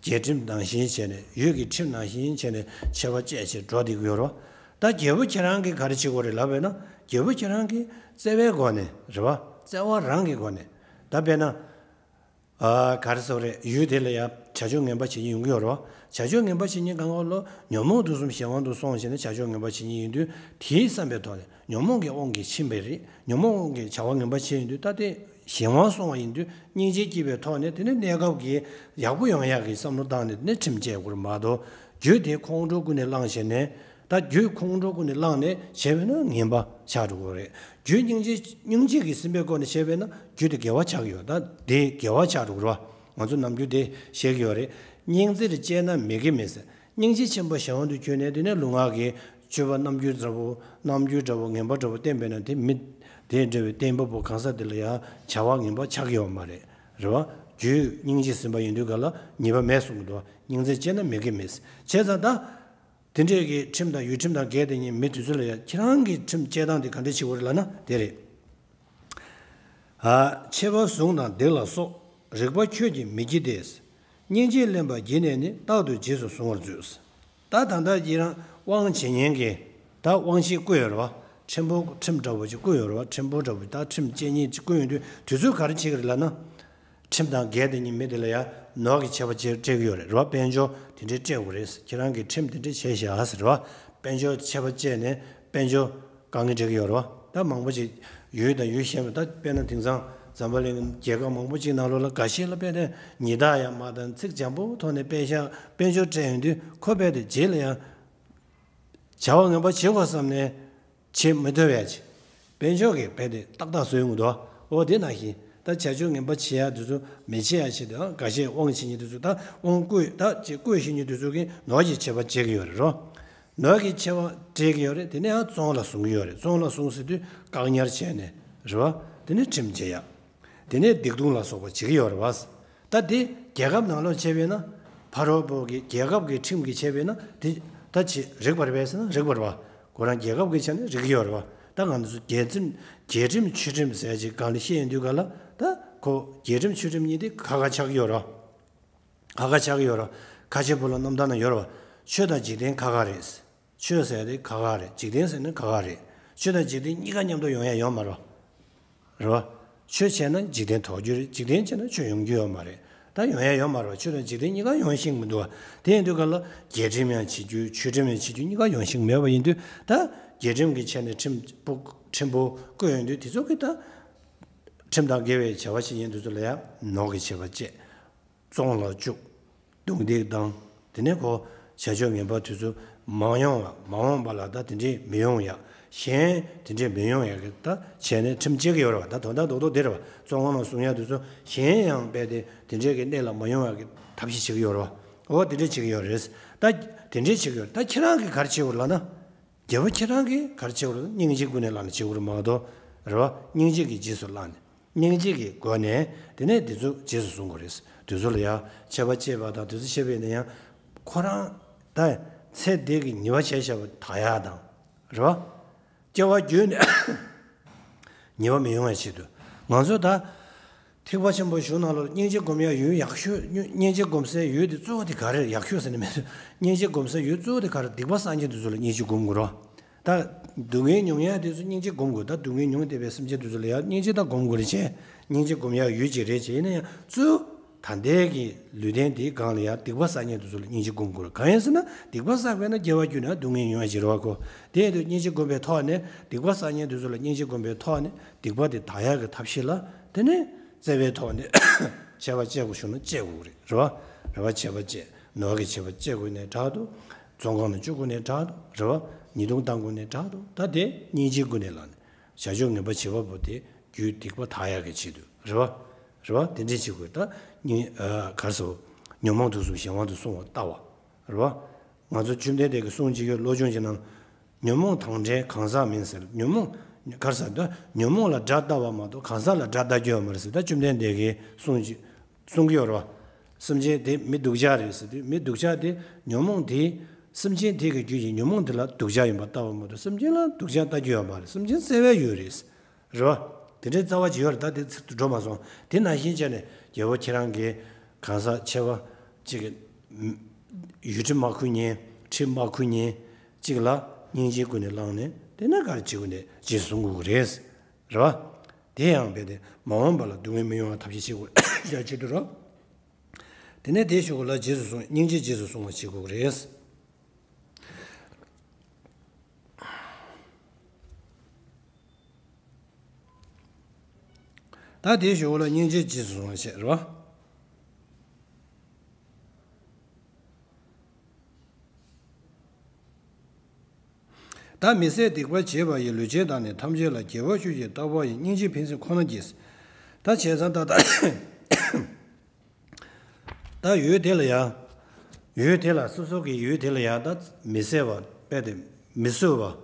རྒྱལ་ཁྲིམས་ནང་བཞིན་བྱས་ནས། ཡུལ་གྱི་ཁྲིམས་ནང་བཞིན་བྱས་ནས་ཆད་པ་བཅད་བྱས་འགྲོ་བསྡད་ཀྱི་ཡོད་རེད་བ། ད་རྒྱལ་པོ་ཁྱེད་རང་གིས་ག་རེ་བྱེད་དགོས་རེད་ལབ་པས་ན། རྒྱལ་པོ་ཁྱེད་རང་གིས་བརྩེ་བའི་སྒོ་ནས་རེད་བ། བརྩེ་བ་རང་གི་སྒོ་ནས། ད་དཔེར་ན། ཨ། ག་རེ་ཟེར་དགོས་རེད། ཡུལ་དེ་ལ་ཡ་བྱ་སྤྱོད་ངན་པ་བྱེད་མཁན་ཡོང་གི་ཡོད་རེད་བ། བྱ་སྤྱོད་ངན་པ་བྱེད་མཁན་སྒང་ག་ལ་ཉོན་མོངས་དུག་གསུམ་གཞན་དབང་དུ་སོང་བྱས་ནས་བྱ་སྤྱོད་ངན་པ་བྱེད་མཁན་ཡིན་དུས། དེའི་བསམ་པའི་ཐོག་ནས་ཉོན་མོངས་ཀྱི་དབང་གིས་ཕྱིན་པ་རེད། ཉོན་མོངས་དབང་གིས་བྱ་བ་ངན་པ་བྱས་ཡོང་དུས། ད་དེ་གཞན་དབང་སོང་བ་ཡིན་དུས། སྙིང་རྗེ་སྐྱེས་པའི་ཐོག་ནས། དེ་ནས་གནས་སྐབས་ཀྱི་ཡག་པོ་ཡོང་ཡག་གི་བསམ་བློ་བཏང་ནས། དེ་ནས་ཁྲིམས་བཅད་དགོས་རེད་མ་གཏོགས། རྒྱུ་དེ་ཁོང་ཁྲོ་ཀུན་ནས་བསླངས་བྱས་ནས། ད་རྒྱུ་ཁོང་ཁྲོ་ཀུན་ནས་བསླངས་ནས་བྱས་པས་ན་ངན་པ་ཆགས་འགྲོ་གི་རེད། རྒྱུ་སྙིང་རྗེ། སྙིང་རྗེ་གི་སེམས་པའི་སྒོ་ནས་བྱས་པས་ན་རྒྱུ་དེ་དགེ་བ་ཆགས་ཀྱི་ཡོད། ད་དེ་དགེ་བ་ཆགས་འགྲོ་གི་རེད་བ། ང་ཚོ་ནམ་རྒྱུན་དེ་བཤད་ཀྱི་ཡོད་རེད། སྙིང་རྗེར་སྤྱད་ན་མི་དགེ་མེད་ཟེར། སྙིང་རྗེ་ཆེན་པོ་གཞན་དབང་དུ་གྱུར་ནས། དེ་ནས་ལུས་ངག་གི་སྤྱོད་པ་རྣམ་འགྱུར་འདྲ་བོ། རྣམ་འགྱུར་འདྲ་བོ་ངན་པ་འདྲ་བོ་བསྟན་པས་ན། དེ་མི་དེ་འདྲ་བའི་བསྟན་པ་པོ་གང་ཟག་དེ་ལ་ཡང་བྱ་བ་ངན་པ་ཆགས་ཀྱི་ཡོད་མ་རེད། རེད་བ། རྒྱུ་སྙིང་རྗེ་ཟིན་པ་ཡིན་དུས་ག་ལ་ཉེས་པ་མེད་གསུངས་འདུག་སྙིང་རྗེར་སྤྱད་ན་མི་དགེ་མེད་ཟེར། བྱས་ཙང་ད། དེ་འདྲས་ཀྱི་ཁྲིམས་དང་ཡུལ་ཁྲིམས་དང་འགལ་ཏེ་ཉིད་མི་དེ་ཚོ་ལ་ཡང་ཁྱེད་རང་གིས་ཁྲིམས་བཅད་སྟངས་དེ་ག་འདྲས་བྱེད་དགོས་རེད་ལབ་ན་དེ་རེད། ཨ། འཆལ་བ་བཟུང་དང་སྡིག་ལ་སོགས། རིགས་པ་ཁྱོད་ཀྱིས་མི་བགྱི་སྟེ། སྙིང་རྗེས་བསླངས་པ་བགྱིས་ནས་ནི། རྟག་ཏུ་རྗེས་སུ་བཟུང་བར་མཛོད། ད་ད་ལྟ་ཁྱེད་རང་དབང་བྱེད་མཁན་གྱི་ད་དབང་ཤེད་བསྐུལ་ཡོད་རེད་བ། ཁྲིམས་དཔོན་ཁྲིམས་འདྲ་བོ་ཅིག་བསྐུལ་ཡོད་རེད་བ། ཁྲིམས་དཔོན་འདྲ་བོ། ད་ཁྲིམས་བཅད་མཁན་ཅིག་བསྐུལ་ཡོང་དུས་དུས་ཚོད་ག་རེ་བྱེད་ཀྱི་རེད་ལབ་ན། ཁྲིམས་དང་འགལ་ཏེ་ཉིད་མི་དེ་ལ་ཡང་ནོར་གྱི་ཆད་པ་བཅད་སྤྲད་ཀྱི་ཡོད་རེད་རེད་བ། དཔལ་འབྱོར་དེ་འདྲའི་སྤྲད་དགོས་རེད། ཁྱེད་རང་གིས་ཁྲིམས་དེ་འདྲ་བྱས་བཞག་ཟེར་རེད་བ། དཔལ་འབྱོར་ཆད་པ་བཅད་ནས་དཔལ་འབྱོར་དཀའ་ངལ་འཕྲད་ཀྱི་ཡོད་རེད་བ། ད་མང་པོ་ཅིག་ཡུལ་དང་ཡུལ་གཞན་པ། ད་དཔེར་ན་དེང་སང་འཛམ་བུ་གླིང་རྒྱལ་ཁབ་མང་པོ་ཅིག་ནང་ལོགས་ལ་འགའ་ཤས་ལ་དཔེ་དེ་ཉིན་ལྟར་ཡང་མ་དང་ཚིག་འཇམ་པོ་ཐོག་ནས་དཔེ་ཤག་དཔལ་འབྱོར་སྤྲད་ཡོང་དུས་ཁོ་དཔེ་དེ་རྗེས་ལ་ཡང་བྱ་བ་ངན་པ་བྱེད་དགོས་བསམ་ནས། བྱེད་མི་ཐུབ་ཡ་ཅིག་དཔལ་འབྱོར་གྱི་དཔེ་དེ་ཏག་ཏག་བཟོས་ཡོང་གི་འདུག་འོ་དེ་ནང་བཞིན་ད་བྱ་སྤྱོད་ངན་པ་བྱེད་ཡ་དེ་ཚོ་མི་བྱེད་ཡ་ཆེད་དུ། འགའ་ཤས་དབང་བྱེད་མཁན་དེ་ཚོ། ད་དབང་བསྐུར། ད་ཅིག་བསྐུར་ཤེས་མཁན་དེ་ཚོ་གིས་ནོར་གྱི་ཆད་པ་བཅད་ཀྱི་ཡོད་རེད་རོ། ནོར་གྱི་ཆད་པ་སྤྲད་ཀྱི་ཡོད་རེད། དེ་ནས་ཡང་བཙོན་ལ་བཟུང་གི་ཡོད་རེད། བཙོན་ལ་བཟུང་ཟེར་དུས་བཀག་ཉར་བྱས་ནས་རེད་བ། དེ་ནས་ཁྲིམས་བཅད་ཡ། དེ་ནས་སྡིག་ལྟུང་ལ་སོགས་པ་བྱེད་ཀྱི་ཡོད་རེད་བ། ད་དེ་རྒྱལ་ཁབ་ནང་ལོགས་བྱས་པས་ན། ཕ་རོལ་པོ་གི་རྒྱལ་ཁབ་ཀྱི་ཁྲིམས་ཀྱིས་བྱས་པས་ན་དེ་ད་ཅི་རིགས་པ་རེད་པས་ཟེར་ན་རིགས་པ་རེད་བ། ཁོ་རང་རྒྱལ་ཁབ་ཀྱི་ཆ་ནས་རིགས་ཡོད་རེད་བ། ད་ང་ཚོ་རྒྱལ་ཁྲིམས་རྒྱལ་ཁྲིམས་ཆོས་ཁྲིམས་ཟེར་ཅིག་སྒང་ལ་བཤད་ཡོང་དུས་ག་ལ། ད་ཁོ་རྒྱལ་ཁྲིམས་ཆོས་ཁྲིམས་གཉིས་དེ་ཁ་ཁ་ཆགས་ཀྱི་ཡོད་རེད་བ། ཁ་ཁ་ཆགས་ཀྱི་ཡོད་རེད་བ། ཁ་ཆེ་བོ་ལ་རྣམ་ཐར་ན་ཡོད་རེད་བ། ཆོས་དང་འཇིག་རྟེན་ཁ་ཁ་རེད། ཆོས་ཟེར་དེ་ཁ་ཁ་རེད། འཇིག་རྟེན་ཟེར་ན་ཁ་ཁ་རེད། ཆོས་དང་འཇིག་རྟེན་གཉིས་ཀ་མཉམ་དུ་ཡོང་ཡ་ཡོད་མ་རེད། རེད་བ། ཆོས་བྱས་ན་འཇིག་རྟེན་དོར་རྒྱུ་རེད། འཇིག་རྟེན་བྱས་ན་ཆོས་ཡོང་རྒྱུ་ཡོད་མ་རེད། ད་ཡོང་ཡ་ཡོད་མ་རེད་བ། ཆོས་དང་འཇིག་རྟེན་གཉིས་ཀ་ཡོང་ཤེས་མི་འདུག་བ། དེ་ཡིན་དུས་ག་ལ་རྒྱལ་ཁྲིམས་ཡང་བྱེད་རྒྱུ། ཆོས་ཁྲིམས་ཡང་བྱེད་རྒྱུ། གཉིས་ཀ་ཡོང་ཤེས་མེད་པ་ཡིན་དུས། ད་རྒྱལ་ཁྲིམས་ཀྱི་ཆ་ནས་ཁྲིམས་དཔོན་ཁྲིམས་དཔོན་བསྐོས་ཡོང་དུས། དེ་ཚོ་གིས་ད་ཁྲིམས་དང་འགལ་བའི་བྱ་བ་བྱེད་མཁན་དེ་ཚོ་ལ་ཡང་ནོར་གྱི་ཆད་པ་བཅད། བཙོན་ལ་བཅུག་རྡུང་རྡེག་བཏང་། དེ་ནས་ཁོ་བྱ་སྤྱོད་ངན་པ་དེ་ཚོ་མ་ཡོང་བ། མ་འོངས་པ་ལ་ད་དེ་འདྲས་མི་ཡོང་ཡ། གཞན་དེ་འདྲས་མི་ཡོང་ཡ་གི་ད་བྱས་ནས་ཁྲིམས་བཅད་ཀྱི་ཡོད་རེད་བ། ད་དོན་དག་རྡོག་རྡོག་དེ་རེད་བ། བཙོན་ཁང་ནང་བཟུང་ཡ་དེ་ཚོ་གཞན་ཡང་རྦད་དེ་དེ་འདྲས་ཀྱི་གནས་ལ་མ་ཡོང་ཡ་གི་ཐབས་ཤེས་བྱེད་ཀྱི་ཡོད་རེད་བ། འོ་དེ་འདྲས་བྱེད་ཀྱི་ཡོད་རེད། ད་དེ་འདྲས་བྱེད་ཀྱི་ཡོད་རེད། ད་ཁྱེད་རང་གིས་ག་རེ་བྱེད་དགོས་ལབ་ན། རྒྱལ་པོ་ཁྱེད་རང་གིས་ག་རེ་བྱེད་དགོས་རེད། སྙིང་རྗེ་ཀུན་ནས་བསླངས་ནས་བྱེད་དགོས་རེད་མ་གཏོགས། རེད་བ། སྙིང་རྗེ་གིས་རྗེས་སུ་བསླངས་ནས། སྙིང་རྗེ་གི་སྒོ་ནས་དེ་ནས་དེ་ཚོ་རྗེས་སུ་བཟུང་དགོས་རེད། དེ་ཚོ་ལ་ཡ་ཆད་པ་བཅད་པ་དང་དེ་ཚོ་བྱས་པས་ན་ཡང་ཁོ་རང་ད་ཚེ་འདི་གི་ཉེས་པ་བྱས་བཞག་པ་དག་ཡ་དང་། རེད་བ། སྐྱེ་བ་བརྒྱུད་ནས་ཉེས་པ་མི་ཡོང་བའི་ཆེད་དུ། ང་ཚོ་ད་ཐེག་པ་ཆེན་པོའི་གཞུང་ནང་ལ་སྙིང་རྗེ་སྒོམ་ཡ་ཡུལ་ཡག་ཤོས། སྙིང་རྗེ་སྒོམ་སའི་ཡུལ་དེ་གཙོ་བོ་དེ་ག་རེ་རེད། ཡག་ཤོས་ཟེར་ནས་མི་འདུག་སྙིང་རྗེ་སྒོམ་སའི་ཡུལ་གཙོ་བོ་དེ་ག་རེ་རེད། སྡིག་པ་བསགས་མཁན་དེ་ཚོ་ལ་སྙིང་རྗེ་སྒོམ་དགོས་རེད་བ། ད་ སྡུག་བསྔལ་མྱོང་ཡག་དེ་ཚོ་སྙིང་རྗེ་སྒོམ་དགོས། ད་སྡུག་བསྔལ་མྱོང་བསྡད་པའི་སེམས་ཅན་དེ་ཚོ་ལ་ཡང་སྙིང་རྗེ་ད་སྒོམ་དགོས་རེད་བྱས། སྙིང་རྗེ་སྒོམ་ཡག་ཡོད་ཅིག་རེད་བྱས། ཡིན་ན་ཡང་གཙོ་བོ་ད་ལྟའི་གི་ལུས་རྟེན་འདིའི་སྒང་ལ་ཡང་སྡིག་པ་བསགས་མཁན་དེ་ཚོ་ལ་སྙིང་རྗེ་སྒོམ་དགོས་རེད། གང་ཡིན་ཟེར་ན་སྡིག་པ་བསགས་པས་ན་སྐྱེ་བ་རྒྱུ་ན་སྡུག་བསྔལ་མྱོང་ཡག་ཅིག་རེད་བ་ཁོ། དེ་ཡིན་དུས་སྙིང་རྗེ་སྒོམ་པའི་ཐོག་ནས་སྡིག་པ་བསགས་མཁན་དེ་ཚོ་ལ་སྙིང་རྗེ་སྒོམ་པའི་ཐོག་ནས་སྡིག་པ་དེ་དག་ཡག་གི་ཐབས་ཤེས་ལ་དེ་ནས་བརྩེ་བའི་ཐོག་ནས་ཆད་པ་གཅོད་དགོས་བྱུང་ན་གཅོད་དགོས་རེད། རེད་བ། རེད་བ། ཆད་པ་གཅོད། ནོར་གྱི་ཆད་པ་གཅོད་དགོས་ནའི་འདྲ་འདུག་བཙོན་ཁང་ནང་བཅུག་དགོས་ནའི་འདྲ་འདུག་རེད་བ། ཉེས་རྡུང་བཏང་དགོས་ནའི་འདྲ་འདུག་ད་དེ་སྙིང་རྗེའི་སྒོ་ནས་ལངས་ནས་བྱང་ཆུབ་ངེས་པ་བྱེད་པ་པོ་དེ་རྒྱུའི་སྡིག་པ་དག་ཡག་གི་ཆེད་དུ་རེད་བ། རེད་བ། དེ་འདྲས་བྱེད་དགོས། ད་སྙིང་ཨ་ག་རེ་ཟེར། ཉོན་མོངས་དུག་གསུམ་གཞན་དབང་དུ་སོང་བ་ལྟ་བ། རེད་བ། ང་ཚོ་བཅོམ་ལྡན་འདས་ཀྱིས་གསུངས་ཀྱི་ཡོད། བློ་སྦྱོང་གི་ནང་། ཉོན་མོངས་དང་བྲལ་གང་ཟག་མིན་ཟེར། ཉོན་མོངས་ག་རེ་ཟེར་ད་ཉོན་མོངས་ལ་དགྲ་ལྟ་བ་མ་གཏོགས་གང་ཟག་ལ་དགྲ་ལྟ་རྒྱུ་ཡོད་མ་རེད་ཟེར། ད་བཅོམ་ལྡན་འདས་ཀྱིས་གསུངས་ཀྱི་གསུང་གི་ཡོད་རེད་བ། སེམས་ཅན་དེ་མི་སྡུག་ཅག་རེད་ཟེར་དུས་མི་སྡུག་ཅག་དེ་ཉོན་མོངས་དེ་སེམས་ཅན་དེ་གི་རྒྱུ་ཡིན། ཉོན་མོངས་དེ་ལ་སྡུག་ཅག་ཡིན་པ་ལྟ་བ་མ་གཏོགས་སེམས་ཅན་ལ་སྡུག་ཅག་ལྟ་རྒྱུ་ཡོད་མ་རེད། སེམས་ཅན་བརྩེ་བའི་ཡུལ་རེད། རེད་བ། དེ་འདྲའི་རྩ་བ་ཅིག་ཡོད་རེད། ད་དེ་ཚིག་ཏུ་འགྲོ་མ་སོང་། དེ་ནང་བཞིན་བྱས་ནས་རྒྱལ་པོ་ཁྱེད་རང་གི་གང་ཟག་ཆེ་བ་གཅིག་གི་ཡུལ་ཁྲིམས་མ་འཁུར་མཁན་ཁྲིམས་མ་འཁུར་མཁན་གཅིག་ལ་སྙིང་རྗེའི་སྒོ་ནས་བླངས་ནས་དེ་ནས་ག་རེ་བྱེད་དགོས་ནས་རྗེས་སུ་བཟུང་དགོས་ཀྱི་རེད། རེད་བ། དེ་ཡང་རྦད་དེ་མ་འོངས་པ་ལ་སྡུག་བསྔལ་མི་ཡོང་བ་ཐབས་ཤེས་བྱེད་དགོས་ཡག་ཆེད་དུ་རོ། དེ་ནས་དེའི་གཞུག་གུ་ལ་རྗེས་སུ་བཟུང་སྙིང་རྗེ་རྗེས་སུ་བཟུང་བ་བྱེད་དགོས་ཀྱི་རེད། ད་དེའི་གཞུག་གུ་ལ་སྙིང་རྗེ་རྗེས་སུ་བཟུང་བ་བྱེད་རོ། ད་མི་བཟད་སྡིག་པ་བྱས་པ་ཡི་ལུས་ཅན་དག་ནི་ཐམས་ཅད་ལ་དགེ་བ་ཤུགས་ཀྱིས་བརྟག་པ་ཡི་སྙིང་རྗེ་ཕན་སེམས་ཁོ་ན་གྱིས། ད་བྱས་ཙང་ད་ད་ད་ཡུལ་དེ་ལ་ཡང་། ཡུལ་དེ་ལ་སོ་སོ་གི་ཡུལ་དེ་ལ་ཡང་ད་མི་བཟད་པ་དཔེ་དེ་མི་བཟོད་པ།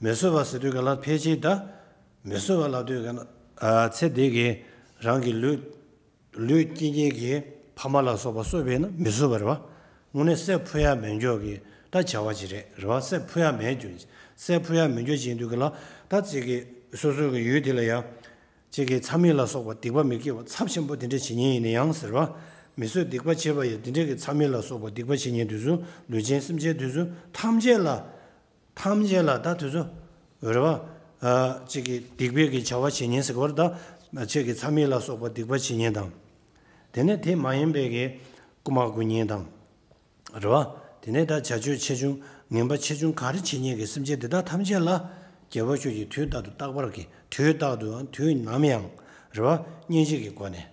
མི་བཟོད་པ་ཟེར་དུས་ག་ལ་ཕལ་ཆེར་ད་མི་བཟོད་པ་ལབ་དུས་ག་ལ་ཚེ་འདི་གི་རང་གི་ལུས། ལུས་སྐྱེ་མཁན་གྱི་ཕ་མ་ལ་སོགས་པ་གསོས་པས་ན་མི་བཟོད་པ་རེད་བ། དངོས་གནས་སྲས་ཕུལ་ཡག་མེད་འཇོག་གི་ད་བྱ་བ་ཅིག་རེད། རེད་བ། སྲས་ཕུལ་ཡག་མེད་འཇོག་སྲས་ཕུལ་ཡག་མེད་འཇོག་བྱེད་དུས་ག་ལ་ད་ཅིག་གི་སོ་སོ་གི་ཡུལ་དེ་ལ་ཡང་། ཅིག་གི་མཚམས་མེད་ལ་སོགས་པ་སྡིག་པ་མི་དགེ་བ་ཚབས་ཆེན་པོ་དེ་འདྲ་བྱེད་མཁན་ཡིན་ན་ཡང་ཟེར་བ། མི་བཟོད་སྡིག་པ་བྱེད་པ་ཡི་དེ་འདྲ་གི་མཚམས་མེད་ལ་སོགས་པ་སྡིག་པ་བྱེད་མཁན་དེ་ཚོ་ལུས་ཅན་སེམས་ཅན་དེ་ཚོ་ཐམས་ཅད་ལ། ཐམས་ཅད་ལ་ད་དུས་ཚོད་རེ་བ། ཨ་གཅིག་གི་སྡིག་པའི་གི་བྱ་བ་བྱེད་ཉེན་ཟེར་བར་ད་ཁྱེད་ཀྱི་མཚམས་མེད་ལ་སོགས་པ་སྡིག་པ་བྱེད་ཉེན་དང་། དེ་ནས་དེ་མ་ཡིན་པའི་གི་རྐུ་མ་རྐུ་ཉེན་དང་། རེ་བ། དེ་ནས་ད་བྱ་སྤྱོད་ཆེ་ཆུང་ངན་པ་ཆེ་ཆུང་ག་རེ་བྱེད་ཉེན་གི་སེམས་ཅན་དེ་དག་ཐམས་ཅད་ལ་རྒྱལ་བ་ཤོས་ཀྱི་དུས་རྟག་ཏུ་རྟག་པར་གི་དུས་རྟག་ཏུའང་དུས་ནམ་ཡང་རེ་བ་སྙིང་རྗེ་གི་སྒོ་ནས།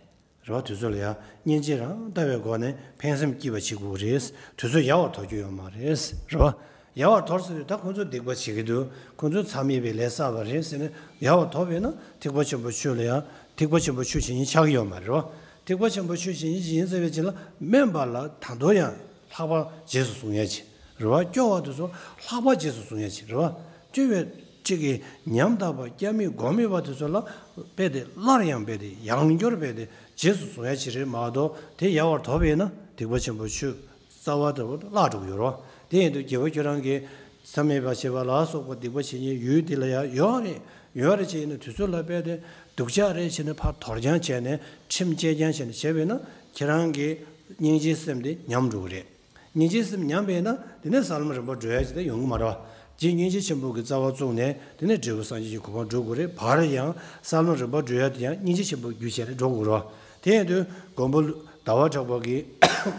རེ་བ། དེ་ཚོ་ལ་ཡང་སྙིང་རྗེ་རང་ལྟ་བའི་སྒོ་ནས་ཕན་སེམས་སྐྱིད་པ་བྱེད་དགོས་རེད། དེ་ཚོ་ཡལ་བར་དོར་རྒྱུ་ཡོད་མ་རེད། རེ་བ། ཡལ་བར་དོར་ཟེར་དུས་ད་ཁོང་ཚོ་སྡིག་པ་བྱེད་ཀྱི་འདུག་ཁོང་ཚོ་མཚམས་མེད་པའི་ལས་བསགས་པ་རེད་ཟེར་ནས་ཡལ་བར་དོར་བས་ན་ཐེག་པ་ཆེན་པོ་ཆོས་ལ་ཡང་ཐེག་པ་ཆེན་པོ་ཆོས་བྱེད་ཉེན་ཆགས་ཀྱི་ཡོད་མ་རེད་བ། ཐེག་པ་ཆེན་པོ་ཆོས་བྱེད་ཉེན་ཅི་ཡིན་ཟེར་བའི་ཕྱིར་ལ་སྨོན་པ་ལ་ད་དུང་ཡང་ལྷག་པ་རྗེས་སུ་བཟུང་ཡ་ཆེ། རེ་བ། སྐྱོ་བ་དེ་ཚོ་ལྷག་པ་རྗེས་སུ་བཟུང་ཡ་ཆེ། རེ་བ། སྐྱོ་བའི་གཅིག་གི་ཉམ་ཐག་པ་སྐྱ་མིད་སྒོ་མིད་པ་དེ་ཚོ་ལ་རྦད་དེ་སླར་ཡང་རྦད་དེ་ཡང་བསྐྱར་རྦད་དེ་རྗེས་སུ་བཟུང་ཡ་ཆེ་རེད་མ་གཏོགས་དེ་ཡལ་བར་དོར་བས་ན་ཐེག་པ་ཆེན་པོ་ཆོས་རྩ་བ་ལྟ་བུ་བརླག་འགྲོ་གི་ཡོད་རེད་བ། དེ་ཡིན་དུས་རྒྱལ་བ་ཁྱོད་རང་གིས་མཚམས་མེད་པ་བྱེད་པ་ལ་སོགས་པ་སྡིག་པ་བྱེད་ཉེན་ཡུལ་དེ་ལ་ཡང་ཡོད་རེད། ཡོད་རེད་བྱས་ཡིན་ན་དུས་ཚོད་ལ་རྦད་དེ་སྡུག་ཅག་རེད་བྱས་ནས་ཕར་དོར་རྐྱང་བྱས་ནས་ཁྲིམས་བཅད་རྐྱང་བྱས་ནས་བྱས་པས་ན་ཁྱེད་རང་གི་སྙིང་རྗེའི་སེམས་དེ་ཉམས་འགྲོ་གི་རེད། སྙིང་རྗེའི་སེམས་ཉམས་པས་ན་དེ་ནས་ས་ལམ་རིམ་པར་བགྲོད་ཡ་ཅིག་ད་ཡོང་གི་མ་རེད་བ། རྗེ་སྙིང་རྗེ་ཆེན་པོ་གི་རྩ་བ་བཙུགས་ནས་དེ་ནས་འབྲས་བུ་སངས་རྒྱས་ཀྱི་གོ་འཕང་འགྲོ་དགོས་རེད། བར་ཡང་ས་ལམ་རིམ་པར་བགྲོད་ཡ་དེ་ཡང་སྙིང་རྗེ་ཆེན་པོ་རྒྱུ་བྱས་ནས་འགྲོ་དགོས་རེད་བ། དེ་ཡིན་དུས་མགོན་པོ་ཟླ་བ་གྲགས་པ་གིས་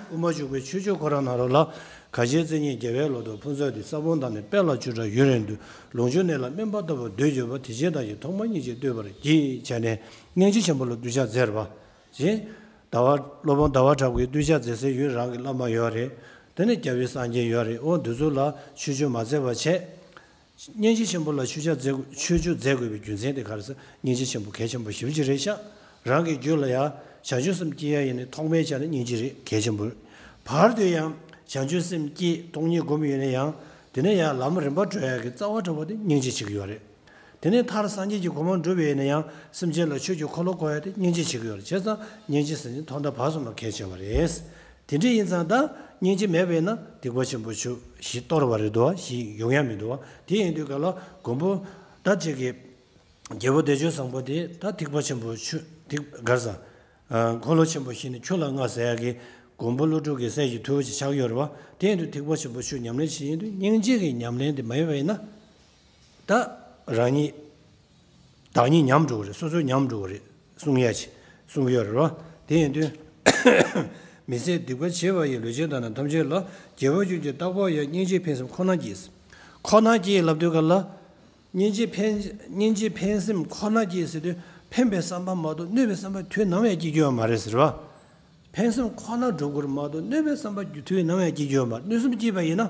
དབུ་མ་འཇུག་པའི་ཆོས་སྤྱོད་ཁོ་རང་ནང་ལོགས་ལ། གར་བྱེད་མཚན་ཉིད་རྒྱལ་བའི་ལོ་ཏོག་ཕུན་ཚོགས་འདི། ས་བོན་དང་ནི་དཔལ་ལ་བཅུ་ཕྲག་ཡུན་རིང་དུ། ལོངས་སྤྱོད་གནས་ལ་སྨན་པ་ལྟ་བུར་འདོད་གྱུར་པ། དེ་བཞིན་བདག་གིས་ཐོག་མར་སྙིང་རྗེ་བསྟོད་པར་བགྱི། བྱས་ནས་སྙིང་རྗེ་ཆེན་པོ་ལ་གདུལ་བྱ་མཛད་པ། ཞེས། ཟླ་བ་སློབ་དཔོན་ཟླ་བ་གྲགས་པའི་གདུལ་བྱ་མཛད་སའི་ཡུལ་རང་གི་བླ་མ་ཡོད་རེད། དེ་ནས་རྒྱལ་བའི་སངས་རྒྱས་ཡོད་རེད། འོ་འདི་ཚོ་ལ་ཆོས་སྤྱོད་མ་མཛད་པ་བྱས། སྙིང་རྗེ་ཆེན་པོ་ལ་ཆོས་ཆོས་སྤྱོད་མཛད་དགོས་པའི་རྒྱུ་མཚན་དེ་ག་རེ་ཟེར། སྙིང་རྗེ་ཆེན་པོ་གལ་ཆེན་པོ་ཞེ་པོ་ཅིག་རེད་ཤག་རང་གི་རྒྱུད་ལ་ཡང་བྱང་ཆུབ་སེམས་སྐྱེ་ཡ་ཡིན་ནའི་ཐོག་མའི་ཆ་ནས་སྙིང་རྗེ་རེད། གལ་ཆེན་པོ་རེད། བར་དུ་ཡང་བྱང་ཆུབ་སེམས་སྐྱེས་སྟོང་ཉིད་སྒོམ་ཡོད་ན་ཡང་དེ་ནས་ཡང་ལམ་རིམ་པ་བགྲོད་ཡ་གི་རྩ་བ་གྲུབ་པ་དེ་སྙིང་རྗེ་བྱེད་ཀྱི་ཡོད་རེད། དེ་ནས་མཐར་སངས་རྒྱས་ཀྱི་གོ་འཕང་སྒྲུབ་པ་ཡིན་ན་ཡང་སེམས་ཅན་ལ་ཆོས་ཀྱི་འཁོར་ལོ་བསྐོར་ཡ་དེ་སྙིང་རྗེ་བྱེད་ཀྱི་ཡོད་རེད། བྱས་ཙང་སྙིང་རྗེ་ཟེར་ནི་ཐོག་མཐའ་བར་གསུམ་ལ་གལ་ཆེ་བ་རེད། དེ་འདྲ་ཡིན་ཙང་ད་སྙིང་རྗེ་མེད་པས་ན་སྡིག་པ་ཆེན་པོ་ཆུ་ཞིག་གཏོར་བ་རེད་དོ། ཞིག་ཡོང་ཡ་མི་འདུག་བ། དེ་ཡིན་དུས་ག་ལ་མགོན་པོ་ད་ཅིག་གི་རྒྱལ་པོ་བདེ་སྤྱོད་བཟང་པོ་དེ་ད་སྡིག་པ་ཆེན་པོ་ཆུ་སྡིག་གར་ས། འཁོར་ལོ་ཆེན་པོ་ཞིག་ནི་ཆུ་ལ་ལྔ་ཟེར་ཡ་གི་མགོན་པོ་ཀླུ་སྒྲུབ་ཀྱི་སྲས་ཀྱི་ཐུ་བོ་ཞིག་ཆགས་ཡོད་རེད་བ། དེ་ཡིན་དུས་སྡིག་པ་ཆེན་པོ་ཆུ་ཉམས་ལེན་བྱེད་ཡིན་དུས་སྙིང་རྗེ་གི་ཉམས་ལེན་དེ་མ་ཡོད་པ་ཡིན་ན། ད་རང་ཉིད་བདག་ཉིད་ཉམས་འགྲོ་གི་རེད། སོ་སོ་ཉམས་འགྲོ་གི་རེད་གསུང་ཡ་ཆེ་གསུང་གི་ཡོད་རེད་རོ། དེ་ཡིན་དུས་མི་ཚེ་སྡིག་པ་བྱས་པ་ཡི་ལུས་ཅན་དག་རྣམས་ཐམས་ཅད་ལ། དགེ་བ་ཅུང་ཟད་བཏབ་པ་ཡང་། སྙིང་རྗེ་ཕན་སེམས་ཁོ་ན་སྐྱེས། ཁོ་ན་སྐྱེས་ལབ་དུས་ག་ལ། སྙིང་རྗེ་ཕན་སྙིང་རྗེ་ཕན་སེམས་ཁོ་ན་སྐྱེས་ཟེར་དུས་ཕན་པའི་བསམ་པ་མ་གཏོགས་གནོད་པའི་བསམ་པ་དུས་ནམ་ཡང་སྐྱེ་རྒྱུ་ཡོད་མ་རེད་ཟེར་བ། ཕན་སེམས་ཁོ་ན་སྒྲུབ་དགོས་མ་གཏོགས་གནོད་པའི་བསམ་པ་དུས་ནམ་ཡང་སྐྱེ་རྒྱུ་ཡོད་མ་རེད། གནོད་སེམས་སྐྱེས་པ་ཡིན་ན།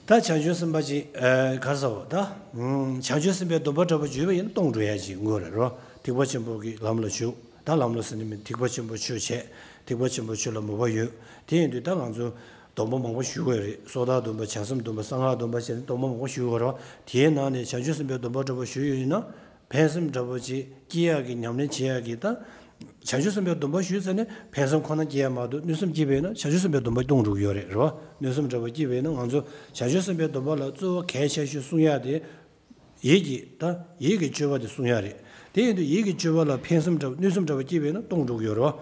ད་བྱང་ཆུབ་སེམས་དཔའ་ཅིག་ག་རེ་ཟེར་བ་ད། བྱང་ཆུབ་སེམས་དཔའི་སྡོམ་པ་འདྲ་པོ་བརྗོད་པ་ཡིན་ན་སྟོང་འགྲོ་ཡ་ཅིག་དངོས་རེད་རོ། ཐེག་པ་ཆེན་པོ་གི་ལམ་ལ་ཞུགས། ད་ལམ་ལ་ཟེར་ནི་མིན། ཐེག་པ་ཆེན་པོ་ཆོས་བྱས། ཐེག་པ་ཆེན་པོ་ཆོས་ལ་མོས་པ་ཡོད། དེ་ཡིན་དུས་ད་ང་ཚོ་སྡོམ་པ་མང་པོ་ཞུ་དགོས་རེད། སོ་ཐར་སྡོམ་པ། བྱང་སེམས་སྡོམ་པ། གསང་སྔགས་སྡོམ་པ་བྱས་ནས་སྡོམ་པ་མང་པོ་ཞུ་དགོས་རེད་བ། དེའི་ནང་ནས་བྱང་ཆུབ་སེམས་དཔའི་སྡོམ་པ་འདྲ་པོ་ཞུ་ཡོད་ཡིན་ན། ཕན་སེམས་འདྲ་པོ་ཅིག་སྐྱེ་ཡག་གི། ཉམས་ལེན་བྱེད་ཡག་གི་ད། བྱང་ཆུབ་སེམས་དཔའི་སྡོམ་པ་ཞུས་ཚར་ནས་ཕན་སེམས་ཁོ་ན་སྐྱེ་ཡག་མ་གཏོགས་གནོད་སེམས་སྐྱེས་པས་ན་བྱང་ཆུབ་སེམས་དཔའི་སྡོམ་པ་སྟོང་འགྲོ་གི་ཡོད་རེད། རེད་བ། གནོད་སེམས་འདྲ་པོ་སྐྱེས་པས་ན་ང་ཚོ་བྱང་ཆུབ་སེམས་དཔའི་སྡོམ་པ་ལ་གཙོ་བོ་གལ་ཆེ་ཤོས་གསུང་ཡག་དེ། ཡིད་ཀྱི་ད་ཡིད་ཀྱི་སྤྱོད་པ་དེ་གསུང་ཡག་རེད། དེ་ཡིན་དུས་ཡིད་ཀྱི་སྤྱོད་པ་ལ་ཕན་སེམས་འདྲ་པོ་གནོད་སེམས་འདྲ་པོ་སྐྱེས་པས་ན་སྟོང་འགྲོ་གི་ཡོད་རེད་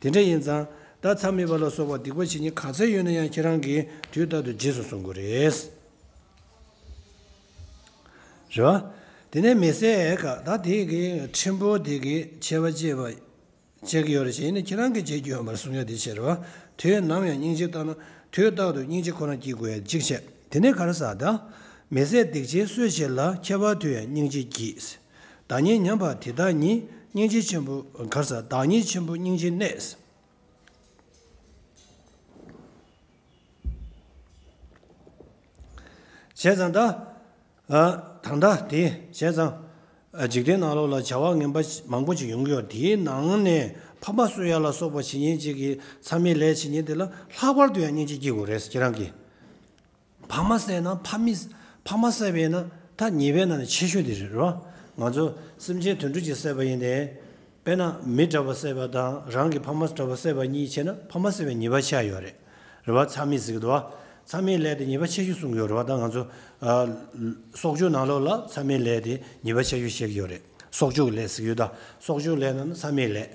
བ། དེ་འདྲ་ཡིན་ཙང་ད་མཚམས་མེད་པ་ལ་སོགས་པ་སྡིག་པ་བྱེད་ཉེན་ག་ཚད་ཡོད་ན་ཡང་ཁྱེད་རང་གིས་དུས་རྟག་ཏུ་རྗེས་སུ་བཟུང་དགོས་རེད། རེད་བ། དེ་ནས་མི་ཟད་ག་ད་དེ་གི་ཕྲན་བུ་དེ་གི་ཆད་པ་བཅད་པ་བཅད་ཀྱི་ཡོད་རེད་ཅེས་ནི་ཁྱེད་རང་གིས་བྱེད་རྒྱུ་ཡོད་མ་རེད་གསུང་ཡ་དེ་བྱེད་རེད་བ། དུས་ནམ་ཡང་སྙིང་རྗེ་ལྟར་ན་དུས་རྟག་ཏུ་སྙིང་རྗེ་ཁོ་ན་སྐྱེ་དགོས་ཡ་གཅིག་བྱས། དེ་ནས་ག་རེ་ཟེར་ད། མི་ཟད་སྡིག་ཅན་གསོད་བྱེད་ལ། ཁྱད་པར་དུ་ཡང་སྙིང་རྗེ་བགྱིད། བདག་ཉིད་ཉམས་པ་དེ་དག་ཉིད། སྙིང་རྗེ་ཆེན་པོ་ག་རེ་ཟེར། བདག་ཉིད་ཆེན་པོ་སྙིང་རྗེའི་གནས། བྱས་ཙང་ད། ཨ། ད་ལྟ་དེ་བྱས་ཙང་། ཨ། འཇིག་རྟེན་ནང་ལོགས་ལ་བྱ་བ་ངན་པ་མང་པོ་ཅིག་ཡོང་གི་ཡོད། དེའི་ནང་ནས་ཕ་མ་གསོད་ཡ་ལ་སོགས་པ་བྱེད་མཁན་ཅིག་གིས་མཚམས་མེད་ལས་བྱེད་མཁན་དེ་ལ་ལྷག་པར་དུ་ཡང་སྙིང་རྗེ་སྐྱེ་དགོས་རེད་ཁྱེད་རང་གིས། ཕ་མ་བསད་ན་ཕ་མི་ཕ་མ་བསད་པས་ན་ད་ཉེས་པའི་ནང་ནས་ཆེ་ཤོས་དེ་རེད་རོ། ང་ཚོ་སེམས་ཅན་དུད་འགྲོ་ཅིག་བསད་པ་ཡིན་ཏེ། དཔེར་ན་མི་འདྲ་བ་བསད་པ་དང་རང་གི་ཕ་མ་འདྲ་བ་བསད་པ་གཉིས་བྱས་ན་ཕ་མ་བསད་པའི་ཉེས་པ་ཆགས་ཡོད་རེད། རེད་བ། མཚམས་མེད་ཟེར་གི་འདུག་བ། མཚམས་མེད་ལས་དེ་ཉེས་པ་ཆེ་ཤོས་གསུང་གི་ཡོད་རེད་བ། ད་ང་ཚོ་ཨ། སྲོག་གཅོད་ནང་ལོགས་ལ་མཚམས་མེད་ལས་དེ་ཉེས་པ་ཆེ་ཤོས་བཤད་ཀྱི་ཡོད་རེད། སྲོག་གཅོད་ཀྱི་ལས་ཟེར་གི་ཡོད། ད་སྲོག་གཅོད་ལས་ནང་ན་མཚམས་མེད་ལས།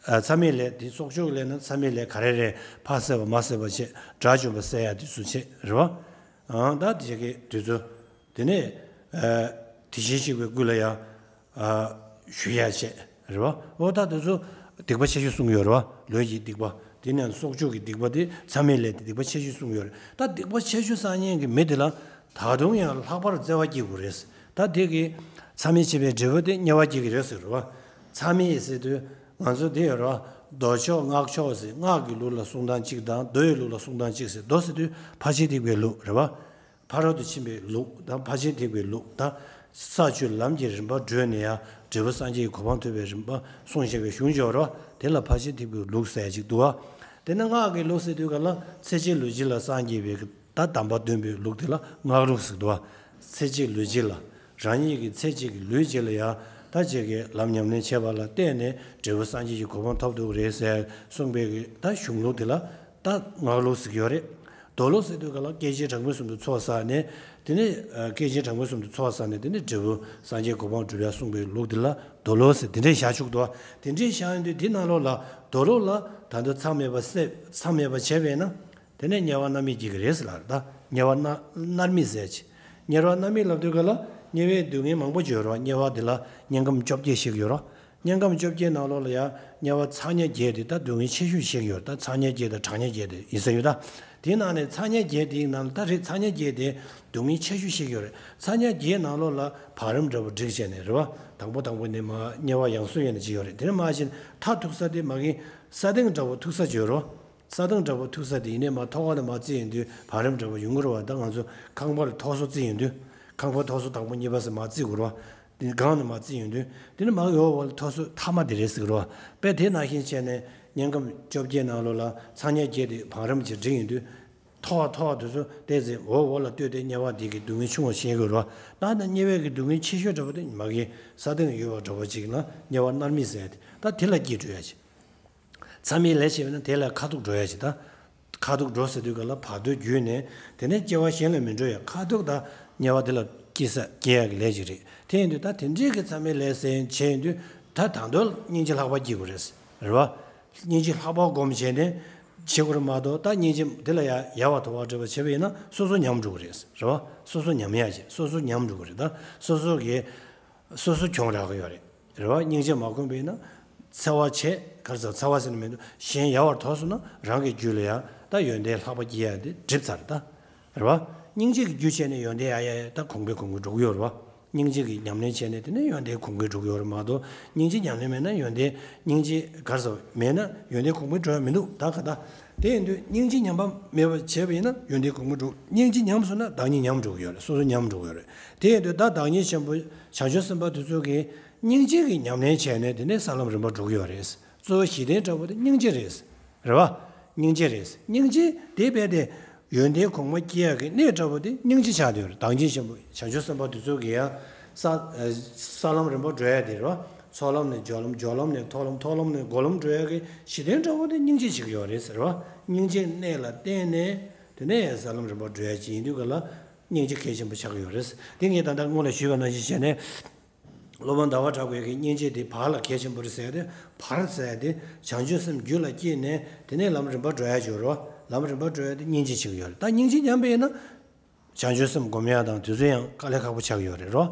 ཨ། མཚམས་མེད་ལས་དེ་སྲོག་གཅོད་ཀྱི་ལས་ནང་མཚམས་མེད་ལས་ག་རེ་རེད། ཕ་བསད་པ་མ་བསད་པ་བྱས། དགྲ་བཅོམ་པ་བསད་ཡ་དེ་ཚོ་བྱས་རེད་བ། ཨང་། ད་དེ་གི་དུས་ཚོད་དེ་ནས་ཨ། དེ་བཞིན་གཤེགས་པའི་སྐུ་ལ་ཡང་ཨ། ཞུ་ཡ་བྱས་རེད་བ། འོ་ད་དེ་ཚོ་སྡིག་པ་ཆེ་ཤོས་གསུང་གི་ཡོད་རེད་བ། ལུས་ཀྱི་སྡིག་པ། དེ་ནས་སྲོག་གཅོད་ཀྱི་སྡིག་པ་དེ་མཚམས་མེད་ལས་དེ་སྡིག་པ་ཆེ་ཤོས་གསུང་གི་ཡོད་རེད། ད་སྡིག་པ་ཆེ་ཤོས་བསགས་མཁན་གྱི་མི་དེ་ལ་ད་དུང་ཡང་ལྷག་པར་བརྩེ་བ་སྐྱེ་དགོས་རེད། ད་དེ་གི་མཚམས་མེད་བྱེད་པའི་འབྲས་བུ་དེ་དམྱལ་བ་སྐྱེ་གི་རེད་ཟེར་རེད་བ། མཚམས་མེད་ཟེར་དུས་ང་ཚོ་དེ་ཡོད་རེད་བ། མདོ་ཕྱོགས་སྔགས་ཕྱོགས་ཟེར། སྔགས་ཀྱི་ལུགས་ལ་གསུང་སྟངས་གཅིག་དང་མདོ་ཡི་ལུགས་ལ་གསུང་སྟངས་གཅིག་ཟེར། མདོ་ཟེར་དུས་ཕར་ཕྱིན་ཐེག་པའི་ལུགས་རེད་བ། ཕ་རོལ་ཏུ་ཕྱིན་པའི་ལུགས་དང་ཕར་ཕྱིན་ཐེག་པའི་ལུགས་དང་། ས་བཅུ་ལམ་གྱི་རིམ་པ་བགྲོད་ནས་ཡང་འབྲས་བུ་སངས་རྒྱས་ཀྱི་གོ་འཕང་ཐོབ་པའི་རིམ་པ་གསུངས་བཞག་པའི་གཞུང་འབྱོར་རོ། དེ་ལ་ཕར་ཕྱིན་ཐེག་པའི་ལུགས་ཟེར་ཡ་ཅིག་འདུག་བ། དེ་ནས་སྔགས་ཀྱི་ལུགས་ཟེར་དུས་ག་ལ་ཚེ་གཅིག་ལུས་གཅིག་ལ་སངས་རྒྱས་པའི་ད་དམ་པ་སྟོན་པའི་ལུགས་དེ་ལ་སྔགས་ལུགས་ཟེར་འདུག་བ། ཚེ་གཅིག་ལུས་གཅིག་ལ། རང་ཉིད་ཀྱི་ཚེ་གཅིག་གི་ལུས་གཅིག་ལ་ཡང་ད་ཅིག་གི་ལམ་ཉམས་ལེན་བྱས་པ་ལ་བརྟེན་ནས་འབྲས་བུ་སངས་རྒྱས་ཀྱི་གོ་འཕང་ཐོབ་ཐུབ་ཀྱི་རེད་ཟེར་གསུངས་པའི་གི་ད་གཞུང་ལུགས་དེ་ལ་ད་སྔགས་ལུགས་ཟེར་གྱི་ཡོད་རེད། མདོ་ལུགས་ཟེར་དུས་ག་ལ་སྐྱེས་ཆེན་གྲངས་མེད་གསུམ་དུ་ཚོགས་བསགས་ནས། དེ་ནས་ཨ། སྐྱེས་ཆེན་གྲངས་མེད་གསུམ་དུ་ཚོགས་བསགས་ནས་དེ་ནས་འབྲས་བུ་སངས་རྒྱས་གོ་འཕང་སྒྲུབ་ཡ་གསུངས་པའི་ལུགས་དེ་ལ་མདོ་ལུགས་ཟེར་དེ་འདྲས་བཞག་བཅུག་འདུག་དེ་འདྲས་བཞག་ཡོང་དུས་དེ་ནང་ལོགས་ལ་མདོ་ལུགས་ལ་ད་དུང་མཚམས་མེད་པ་བསད། མཚམས་མེད་པ་བྱས་པས་ན། དེ་ནས་དམྱལ་བ་མནར་མེད་སྐྱེ་གི་རེད་ཟེར་ལ། ད་དམྱལ་བ་མནར་མནར་མེད་ཟེར་ཅིག་དམྱལ་བ་མནར་མེད་ལབ་དུས་ག་ལ་དམྱལ་བའི་སྡུག་བསྔལ་མང་པོ་ཅིག་ཡོད་རེད་བ། དམྱལ་བ་དེ་ལ་དམྱལ་ཁམས་བཅོ་བརྒྱད་བཤད་ཀྱི་ཡོད་རེད་བ། དམྱལ་ཁམས་བཅོ་བརྒྱད་ནང་ལོགས་ལ་ཡང་དམྱལ་བ་ཚ་དམྱལ་བརྒྱད་དེ་ད་སྡུག་བསྔལ་ཆེ་ཤོས་བཤད་ཀྱི་ཡོད་རེད། ད་ཚ་དམྱལ་བརྒྱད་དང་གྲང་དམྱལ་བརྒྱད་དེ་ཡིན་ས་ཡོད། ད་དེའི་ནང་ནས་ཚ་དམྱལ་བརྒྱད་དེའི་ནང་ལ་ད་རེད། ཚ་དམྱལ་བརྒྱད་དེ་སྡུག་བསྔལ་ཆེ་ཤོས་བཤད་ཀྱི་ཡོད་རེད། ཚ་དམྱལ་བརྒྱད་ནང་ལོགས་ལ་བང་རིམ་འདྲ་པོ་བསྒྲིགས་བྱས་ནས་རེད་བ། དང་པོ་དང་པོ་ནས་མར་དམྱལ་བ་ཡང་སོས་ཡས་ནས་ཅིག་ཡོད་རེད། དེ་ནས་མར་ཕྱིན་མཐར་ཐུག་ས་དེ་མ་གི་ས་སྟེང་འདྲ་པོ་ཐུག་ས་ཅིག་ཡོད་རེད་བ། ས་སྟེང་འདྲ་པོ་ཐུག་ས་དེ་ཡིན་ནའི་མར་ཐོག་ཁ་ནས་མར་རྩིས་ཡོང་དུས་བང་རིམ་འདྲ་པོ་ཡོང་གི་རེད་བ། ད་ང་ཚོ་ཁང་པར་ཐོག་སོ་རྩིས་ཡོང་དུས། ཁང་པ་ཐོག་སོ་དང་པོ་གཉིས་པ་ཟེར་མར་རྩིས་དགོས་རེད་བ། དེ་སྒང་ནས་མར་རྩིས་ཡོང་དུས་དེ་ནི་མར་འོག་འོག་ལ་ཐོག་སོ་མཐའ་མ་དེ་རེད་ཟེར་གི་རེད་བ། དཔེ་དེ་ནང་བཞིན་བྱས་ནས་དམྱལ་ཁམས་བཅོ་བརྒྱད་ནང་ལོགས་ལ་ཚ་དམྱལ་བརྒྱད་དེ་བང་རིམ་གྱིས་བསྒྲིགས་ཡོང་དུས། ཐོག་ཐོག་དེ་ཚོ་བལྟས་ཚེ་འོག་འོག་ལ་ལྟོས་ཏེ་དམྱལ་བ་དེ་གི་སྡུག་བསྔལ་ཆུང་བ་ཤེས་དགོས་རེད་བ། ད་ནི་དམྱལ་བའི་གི་སྡུག་བསྔལ་ཆེ་ཤོས་འདྲ་པོ་དེ་མ་གི་ས་སྟེང་ཡོད་པ་འདྲ་པོ་ཅིག་ལ་དམྱལ་བ་མནར་མེད་ཟེར་ཡ་དེ་ད་དེ་ལ་སྐྱེས་འགྲོ་ཡ་ཅིག་མཚམས་མེད་ལས་བྱས་པས་ན་དེ་ལ་ཁ་ཐུག་འགྲོ་ཡ་ཅིག་ད། ཁ་ཐུག་འགྲོ་ཟེར་དུས་ག་ལ་བར་དོ་བརྒྱུད་ནས་དེ་ནས་སྐྱེ་བ་གཞན་ལ་མི་འགྲོ་ཡ། ཁ་ཐུག་ད་དམྱལ་བ་དེ་ལ་སྐྱེ་ས་སྐྱེ་ཡ་གི་ལས་ཅིག་རེད། དེ་ཡིན་དུས་ད་དེ་འདྲའི་གི་མཚམས་མེད་ལས་ཟེར་བྱས་ཡིན་དུས་ད་ད་དུང་སྙིང་རྗེ་ལྷག་པ་སྐྱེ་དགོས་རེད། རེད་བ། སྙིང་རྗེ་ལྷག་པ་སྒོམ་བྱས་ནས་ བྱེད་དགོས་རེད་མ་གཏོགས། ད་སྙིང་རྗེ་དེ་ལ་ཡང་ཡལ་བར་དོར་བ་འདྲ་བ་བྱས་པ་ཡིན་ན་སོ་སོ་ཉམས་འགྲོ་གི་རེད། རེད་བ། སོ་སོ་ཉམས་ཡ་བྱེད། སོ་སོ་ཉམས་འགྲོ་གི་རེད། ད་སོ་སོ་གིས་སོ་སོ་གྱོང་རག་གི་ཡོད་རེད། རེད་བ། སྙིང་རྗེ་མ་བསྒོམས་པ་ཡིན་ན་འཚེ་བ་བྱས། ག་རེ་ཟེར། འཚེ་བ་ཟེར་ན་མི་འདུག་གཞན་ཡལ་བར་དོར་སོང་ན་རང་གི་རྒྱུད་ལ་ཡང་ད་ཡོན་ཏན་ལྷག་པ་སྐྱེ་ཡ་དེ་འགྲིབ་ཚར། ད་རེད་བ། སྙིང་རྗེ་གི་རྒྱུ་བྱས་ནས་ཡོན་ཏན་ཡར་ཡར་ཡར་ད་གོང་འཕེལ་གོང་འཕེལ་འགྲོ་གི་ཡོད་རེད་བ། སྙིང་རྗེ་གི་ཉམས་ལེན་བྱས་ནས་དེ་ནས་ཡོན་ཏན་གོང་འཕེལ་འགྲོ་གི་ཡོད་རེད་མ་གཏོགས། སྙིང་རྗེ་ཉམས་ལེན་མེད་ན་ཡོན་ཏན། སྙིང་རྗེ་ག་རེ་ཟེར། མེད་ན་ཡོན་ཏན་གོང་འཕེལ་འགྲོ་ཡ་མི་འདུག་ད་ག་ད། དེ་ཡིན་དུས་སྙིང་རྗེ་ཉམས་པ་མེད་པ་བྱས་པ་ཡིན་ན་ཡོན་ཏན་གོང་འཕེལ་འགྲོ། སྙིང་རྗེ་ཉམས་སོང་ན་བདག་ཉིད་ཉམས་འགྲོ་གི་ཡོད་རེད། སོ་སོ་ཉམས་འགྲོ་གི་ཡོད་རེད། དེ་ཡིན་དུས་ད་བདག་ཉིད་ཆེན་པོ་བྱང་ཆུབ་སེམས་དཔའ་དེ་ཚོ་གིས་སྙིང་རྗེ་གི་ཉམས་ལེན་བྱས་ནས་དེ་ནས་ས་ལམ་རིམ་པ་འགྲོ་གི་ཡོད་རེད། གཙོ་བོ་གཞི་རྟེན་འདྲ་པོ་དེ་སྙིང་རྗེ་རེད། རེད་བ། སྙིང་རྗེ་རེད། སྙིང་རྗེ་དེ་རྦད་དེ་ཡོན་ཏན་གོང་མ་སྐྱེ་ཡག་གི་གནས་འདྲ་པོ་དེ་སྙིང་རྗེ་ཆགས་བསྡད་ཡོད་རེད། བདག་ཉིད་ཆེན་པོ་བྱང་ཆུབ་སེམས་དཔའ་དེ་ཚོ་གིས་ཡང་ས་ས་ལམ་རིམ་པ་འགྲོ་ཡ་དེ་རེད་བ། ཚོགས་ལམ་ནས་སྦྱོར་ལམ། སྦྱོར་ལམ་ནས་མཐོ་ལམ། མཐོ་ལམ་ནས་སྒོམ་ལམ་འགྲོ་ཡ་གི་གཞི་རྟེན་འདྲ་པོ་དེ་སྙིང་རྗེ་བྱེད་ཀྱི་ཡོད་རེད་ཟེར་བ། སྙིང་རྗེ་གནས་ལ་བརྟེན་ནས་དེ་ནས་ས་ལམ་རིམ་པ་འགྲོ་ཡ་ཅིག་ཡིན་དུས་ག་ལ་སྙིང་རྗེ་གལ་ཆེན་པོ་ཆགས་ཀྱི་ཡོད་རེད། དེ་ངས་ད་ལྟ་སྔོན་ལ་ཞུས་པ་ནང་བཞིན་བྱས་ནས། སློབ་དཔོན་ཟླ་བ་གྲགས་པས་ཀྱི་སྙིང་རྗེ་དེ་བག་ལ་གལ་ཆེན་པོ་རེད་ཟེར་ཏེ། བག་ཟེར་ཏེ་བྱང་ཆུབ་སེམས་རྒྱུད་ལ་སྐྱེས་ནས་དེ་ནས་ལམ་རིམ་པ་འགྲོ་ཡ་ཅིག་ཡོད་རེད་བ། ལམ་རིམ་པ་འགྲོ་ཡ་དེ་སྙིང་རྗེ་ཆགས་ཀྱི་ཡོད་རེད། ད་སྙིང་རྗེ་ཉམས་པ་ཡིན་ན་བྱང་ཆུབ་སེམས་སྒོམ་ཡ་དང་དེ་ཚོ་ཡང་དཀའ་ལས་ཁག་པོ་ཆགས་ཀྱི་ཡོད་རེད་རོ།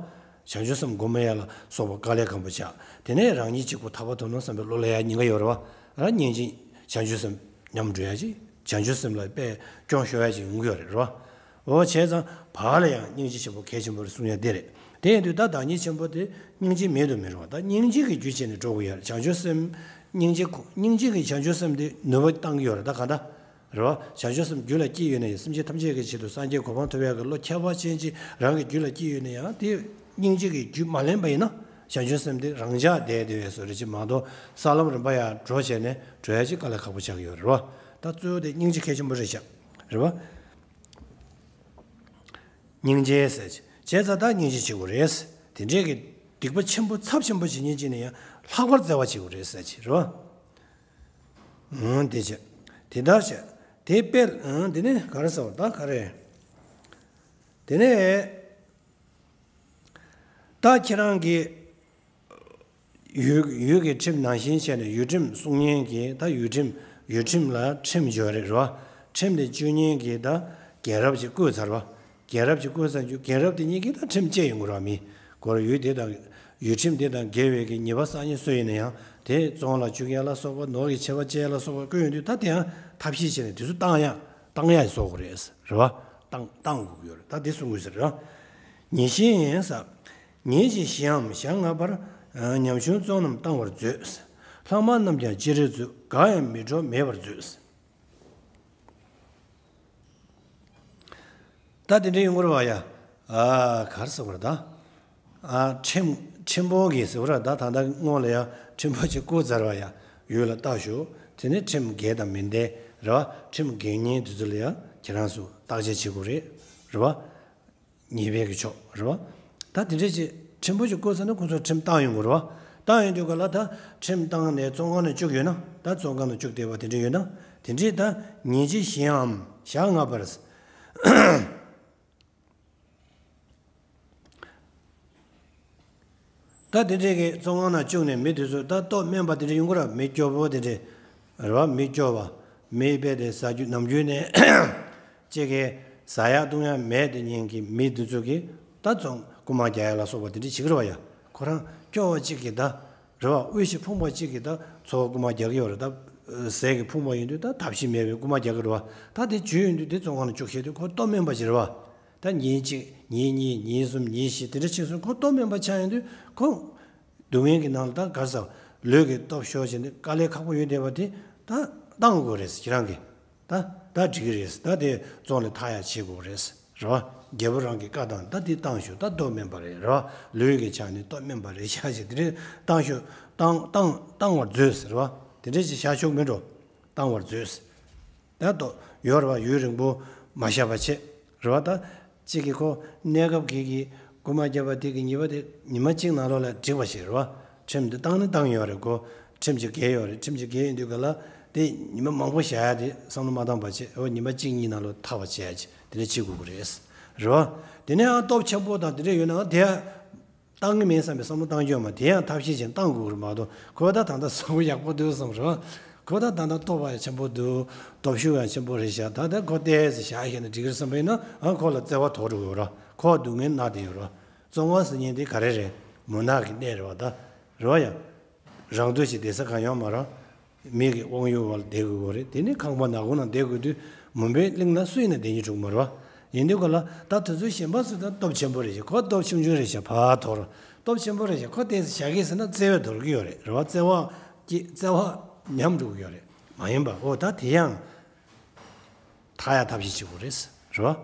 བྱང་ཆུབ་སེམས་སྒོམ་ཡ་ལ་སོགས་པ་དཀའ་ལས་ཁག་པོ་ཆགས། དེ་ནས་རང་ཉིད་གཅིག་པུ་ཐར་པ་ཐོབ་ནོ་བསམ་པའི་བློ་སླེབས་ཡ་ཉེན་ཁ་ཡོད་རེད་བ། ཨ་སྙིང་རྗེ་བྱང་ཆུབ་སེམས་ཉམས་འགྲོ་ཡ་ཅིག་བྱང་ཆུབ་སེམས་ལ་དཔེ་སྐྱོན་ཤོར་ཡ་ཅིག་ཡོང་གི་ཡོད་རེད་རོ། འོ་བྱས་ཙང་བག་ལ་ཡང་སྙིང་རྗེ་ཆེན་པོ་གལ་ཆེན་པོ་རེད་གསུང་ཡ་དེ་རེད། དེ་ཡིན་དུས་ད་བདག་ཉིད་ཆེན་པོ་དེ་སྙིང་རྗེ་མེད་དུ་མི་རུང་བ། ད་སྙིང་རྗེ་གི་རྒྱུ་བྱས་ནས་འགྲོ་དགོས་ཡ་རེད། བྱང་ཆུབ་སེམས་སྙིང་རྗེ་ཁོ་སྙིང་རྗེ་གི་བྱང་ཆུབ་སེམས་དེ་ནུས་པ་བཏང་གི་ཡོད་རེད། ད་ག་ད་རེད་བ། བྱང་ཆུབ་སེམས་རྒྱུད་ལ་སྐྱེས་ཡོད་ན་ཡང་སེམས་ཅན་ཐམས་ཅད་ཀྱི་ཆེད་དུ་སངས་རྒྱས་གོ་འཕང་ཐོབ་ཡ་གི་བློ་ཁྱད་པར་ཅན་ཅིག་རང་གི་རྒྱུད་ལ་སྐྱེས་ཡོད་ན་ཡང་དེ་སྙིང་རྗེ་གི་རྒྱུ་མ་ལེན་པ་ཡིན་ན་བྱང་ཆུབ་སེམས་དེ་རང་འཇགས་བསྡད་བསྡད་ཡོད་བཟོ་འདྲ་ཅིག་མ་གཏོགས་ས་ལམ་རིམ་པ་ཡར་འགྲོ་བྱས་ནས་འགྲོ་ཡ་ཅིག་དཀའ་ལས་ཁག་པོ་ཆགས་ཀྱི་ཡོད་རེད་བ། ད་གཙོ་བོ་དེ་སྙིང་རྗེ་གལ་ཆེན་པོ་རེད་ཤག་རེད་བ། སྙིང་རྗེ་ཟེར་བྱས་ཙང་ད་སྙིང་རྗེ་བྱེད་དགོས་རེད། དེ་འདྲས་ཀྱི་སྡིག་པ་ཆེན་པོ་ཚབས་ཆེན་པོ་བྱེད་མཁན་ཅིག་ནས་ཡང་ལྷག་པར་བརྩེ་བ་བྱེད་དགོས་རེད་ཟེར་གྱི་རེད་བ། འོང་དེ་བྱས། དེ་ལྟར་བྱས། དེ་དཔེ་འོང་དེ་ནས་ག་རེ་ཟེར་བ་ད་ག་རེ། དེ་ནས་ད་ཁྱེད་རང་གི་ཡུལ་ཡུལ་གྱི་ཁྲིམས་ནང་བཞིན་བྱས་ནས་ཡུལ་ཁྲིམས་སྲུང་མཁན་གྱི་ད་ཡུལ་ཁྲིམས་ཡུལ་ཁྲིམས་ལ་ཁྲིམས་སྦྱོར་རེད་རོ། ཁྲིམས་དེ་གཅོད་མཁན་གྱི་ད་རྒན་རབས་ཅིག་བསྐོས་ཚར་བ། རྒན་རབས་ཅིག་བསྐོས་ཚར་རྒྱུ་རྒན་རབས་དེ་གཉིས་ཀྱིས་ད་ཁྲིམས་བཅད་ཡོང་གི་རོ་མི། སྒོར་ཡུལ་དེ་དང་ཡུལ་ཁྲིམས་དེ་དང་འགལ་བའི་གི་ཉེས་པ་བསགས་མཁན་སུ་ཡིན་ན་ཡང་དེ་བཙོན་ལ་བཅུག་ཡ་ལ་སོགས་པ་ནོར་གྱི་ཆད་པ་བཅད་ཡ་ལ་སོགས་པ་བསྐོས་ཡོང་དུས་ད་དེ་ཡང་ཐབས་ཤེས་བྱས་ནས་དེ་ཚོ་བཏང་ཡ་བཏང་ཡ་བཟོ་དགོས་རེད་རེད་བ། བཏང་བཏང་དགོས་ཀྱི་ཡོད་རེད། ད་དེ་གསུང་དགོས་ཟེར་རེད་བ། ཉེས་བཞིའམ་ཉེས་ཀྱི་བཞིའམ་ཞག་ལྔ་པར། ཉམ་ཆུང་བཙོན་རྣམས་བཏང་བར་མཛོད། ལྷག་མ་རྣམས་ཀྱང་ཅི་རིགས་མཛོད། འགའ་ཡང་མི་འགྲོ་མེད་པར་མཛོད། ད་དེ་འདྲ་ཡོང་གི་རེད་བ་ཡ། ཨ་ག་རེ་ཟེར་བ་རེད་ད། ཨ་ཁྲིམས་ཁྲིམས་དཔོན་གྱིས་ཟེར་བ་རེད་ད། ད་ལྟ་སྔོན་ལ་ཡ་ཁྲིམས་དཔོན་ཅིག་བསྐོས་ཚར་བ་ཡ། ཡུལ་ལ་བལྟ་ཤོག་དེ་ནས་ཁྲིམས་འགལ་དང་མི་འགལ་རེད་བ། ཁྲིམས་འགལ་མཁན་དེ་ཚོ་ལ་ཡ་ཁྱེད་རང་ཚོ་བརྟག་དཔྱད་བྱེད་དགོས་རེད་རེད་བ། ཉེས་པའི་གི་ཕྱོགས་རེད་བ། ད་དེ་འདྲས་ཅིག་ཁྲིམས་དཔོན་ཅིག་བསྐོས་ཚར་ན་ཁོང་ཚོ་ཁྲིམས་བཏང་ཡོང་དགོས་རེད་བ། བཏང་ཡོང་དུས་ག་ལ་ད་ཁྲིམས་བཏང་ནས་བཙོན་ཁང་ནང་བཅུག་ཡོད་ན། ད་བཙོན་ཁང་ནང་བཅུག་བསྡད་པ་དེ་འདྲས་ཡོད་ན། དེ་འདྲས་ད་ཉེས་བྱས་བཞིའམ་ཞག་ལྔ་པར། ད་དེ་འདྲས་ཀྱི་བཙོན་ཁང་ནང་བཅུག་ནས་མི་དེ་ཚོ་ད་ལྟོགས་སྨན་པ་དེ་འདྲས་ཡོང་གི་རེད། མི་སྐྱོ་པོ་དེ་འདྲས་རེད་བ། མི་སྐྱོ་བ། མི་དཔེ་དེ་ཟ་རྒྱུ་ནམ་རྒྱུན་ནས་ཅིག་གི་ཟ་ཡག་བཏུང་ཡག་མེད་དེ་ཉིན་གྱི་མི་དེ་ཚོ་གིས་ད་བཙོན་རྐུ་མ་རྒྱག་ཡག་ལ་སོགས་པ་དེ་འདྲས་བྱེད་ཀྱི་རེད་བ་ཡ། ཁོ་རང་སྐྱོ་བ་གཅིག་གིས་ད་རེད་བ། དབུལ་ཞིང་ཕོངས་པ་གཅིག་གིས་ད་འཚོ་བ་རྐུ་མ་རྒྱག་གི་ཡོད་རེད། ད་ཟས་ཀྱི་ཕོངས་པ་ཡིན་དུས་ད་ཐབས་ཤེས་མེད་པའི་རྐུ་མ་རྒྱག་གི་རེད་བ། ད་དེ་བྱུས་ཡོང་དུས་དེ་བཙོན་ཁང་ནང་བཅུག་བྱས་དུས་ཁོ་ལྟོགས་སྨན་པ་ཅིག་རེད་བ། ད་ཉིན་གཅིག་ཉིན་གཉིས་ཉིན་གསུམ་ཉིན་བཞི་དེ་འདྲ་ཕྱིན་སོང་ཁོ་ལྟོགས་སྨན་པ་ཆགས་ཡོང་དུས་ཁོ་སྡུག་བསྔལ་གྱི་ནང་ལ་ད་ག་རེ་ཟེར། ལུས་ཀྱི་སྟོབས་ཤོར་བྱས་ནས་དཀའ་ལས་ཁག་པོ་ཡོད་བསྡད་པ་དེ་ད་བཏང་དགོས་རེད་ཁྱེད་རང་གིས། ད་ད་འགྲིག་གི་རེད། ད་དེ་བཙོན་ལས་ཐར་ཡག་བྱེད་དགོས་རེད། རེད་བ། རྒྱལ་པོ་རང་གི་བཀའ་དང་ད་དེ་བཏང་ཤོག་ད་ལྟོགས་སྨན་པ་རེད། རེད་བ། ལུས་ཀྱི་ཆ་ནས་ལྟོགས་སྨན་པ་རེད་ཤག་ཅིག་དེ་འདྲས་བཏང་ཤོག་བཏང་བཏང་བཏང་བར་མཛོད་ཟེར་བ། དེ་འདྲས་ཅིག་བཞག་ཆོག་མིན་འགྲོ། བཏང་བར་མཛོད་ཟེར། ད་ལྟོགས་ཡོད་རེད་བ། ཡུན་རིང་པོ་མ་བཞག་པ་བྱས། རེད་བ། ད་གཅིག་གིས་ཁོ་གནས་སྐབས་ཀྱི་གི་རྐུ་མ་བརྒྱབ་པ་དེ་གི་ཉེས་པ་དེ་ཉི་མ་གཅིག་ནང་ལོགས་ལ་འགྲིག་པ་ཞིག་རེད་བ། ཁྲིམས་འདི་བཏང་ནི་བཏང་ཡོད་རེད་གོ། ཁྲིམས་ཀྱི་འགལ་ཡོད་རེད། ཁྲིམས་ཀྱི་འགལ་ཡིན་དུས་ག་ལ་དེ་ཉི་མ་མང་པོ་བཞག་ཡ་དེ་བསམ་བློ་མ་བཏང་པ་བྱས། འོ་ཉི་མ་གཅིག་གཉིས་ནང་ལོགས་ཐར་བ་བྱས་ཡ་ཅིག་དེ་འདྲ་བྱེད་དགོས་ཀྱི་རེད། རེད་བ། དེ་ནས་ཨ་སྟོབས་ཆེན་པོ་དང་དེ་འདྲ་ཡོད་ན་དེ་ཡང་བཏང་གི་མིན་བསམ་པའི་བསམ་བློ་བཏང་རྒྱུ་ཡོད་མ། དེ་ཡང་ཐབས་ཤེས་བྱས་བཏང་དགོས་ཀྱི་རེད་མ་གཏོགས། ཁོ་ད་ད་ལྟ་བཟང་པོ་ཡག་པོ་འདུག་བསམ་རེད་བ། ཁོ་ད་ད་ལྟ་སྟོབས་ཡང་ཆེན་པོ་འདུག་སྟོབས་ཤུགས་ཡང་ཆེན་པོ་རེད་ཤག་ད་ལྟ་ཁོ་ཏོག་ཙམ་བཞག་ཤེས་ན་འགྲིག་གི་རེད་བསམ་པ་ཡིན་ན། ཨ་ཁོ་ལ་བརྩེ་བ་དོར་འགྲོ་གི་ཡོད་རེད། ཁོ་སྡུག་བསྔལ་མནར་བསྡད་ཡོད་རེད། བཙོན་ཁང་ཟེར་མཁན་དེ་ག་རེ་རེད། མུན་ནག་གི་གནས་རེད་བ། ད་རེད་བ། ཡ། རང་འདོད་ཀྱི་བསྡད་ས་གང་ཡང་མ་རེད། མི་གི་དབང་ཡོད་པ་ལ་བསྡད་དགོས་ཀྱི་རེད། དེ་ནི་ཁང་པ་ནག་ཁུང་ནང་བསྡད་དགོས་དུས། མུན་པའི་གླིང་ན་སུ་ཡིན་ན་བསྡད་སྙིང་བྲོ་གི་མ་རེད་བ། ཡིན་དུས་ཁོ་ལ་ད་དེ་ཚོ་གཞན་པ་ཚོ་ད་སྟོབས་ཆེན་པོ་རེད་ཤག་ཁོ་སྟོབས་ཆུང་ཆུང་རེད་ཤག་ཕར་དོར། སྟོབས་ཆེན་པོ་རེད་ཤག་ཁོ་ཏོག་ཙམ་བཞག་གི་ཟེར་ན་བརྩེ་བས་དོར་གི་ཡོད་རེད། རེད་བ། བརྩེ་བ་སྐྱེ། བརྩེ་བ་ཉམས་འགྲོ་གི་ཡོད་རེད། མ་ཡིན་པ། འོ་ད་དེ་ཡང་ཐར་ཡག་ཐབས་ཤེས་བྱེད་དགོས་རེད། རེད་